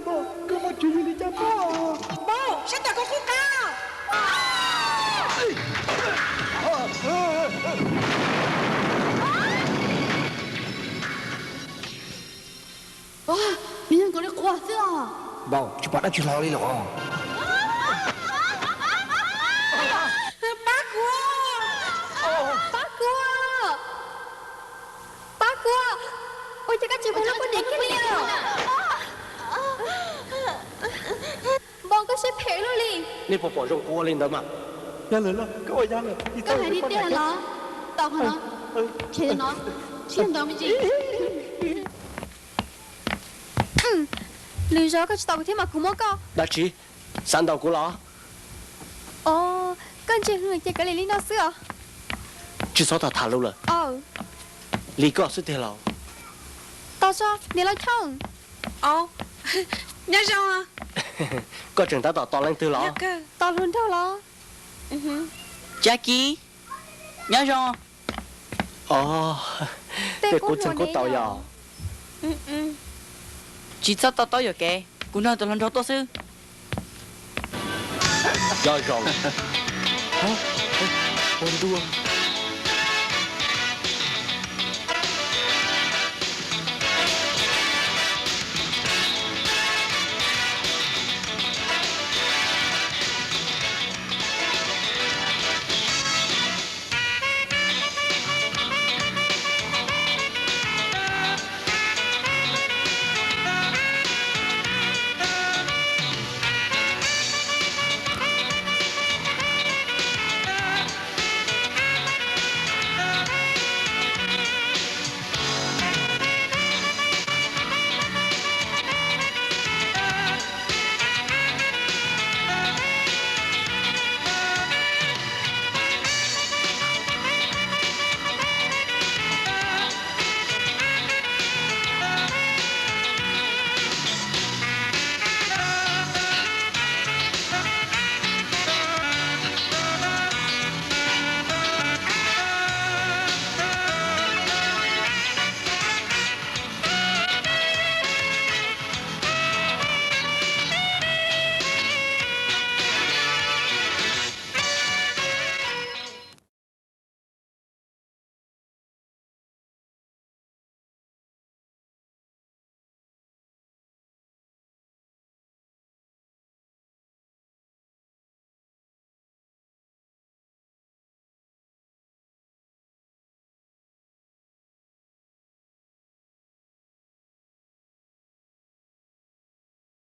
Npauj, koj muaj tswv yim li cas Npauj? Npauj, saib ntawm kuv qub qab. Me nyuam nkaus li quav xwb os. Npauj, tsis pom dab tsi hlo li los? Pab kuv! Pab kuv! Pab kuv! Ua cas koj tsis mus lub poj niam kiag li os? Npauj, koj siab phem luaj li. Nej puas pom zoo kuv ua li ntawd mas? Yog lawm los koj ua yog lawm, koj hais li tiag los? Tau qhov no, tshem no, tshem ntawd me ntsis. Lwm zaus koj tsis tau kuv thiab mas kuv muab koj. Dab tsi? Xav ntaus kuv los? Os, koj ntsia hwv ces kav liam li no xwb os. Tsis txhob tham tham lus lawm. Aw, li koj xwb tiag los? Tos tso, niam laus Choo. Aw, nyob zoo. Koj tseem tab tom tos leej twg los? Tos hluas nraug los? Jackie, nyob zoo. Os, tej qub txeeg qub tau yog. Tsis txhob to taub yuam kev, kuv nrog tus hluas nraug tuaj xwb. Nyob zoo. Ua ntua.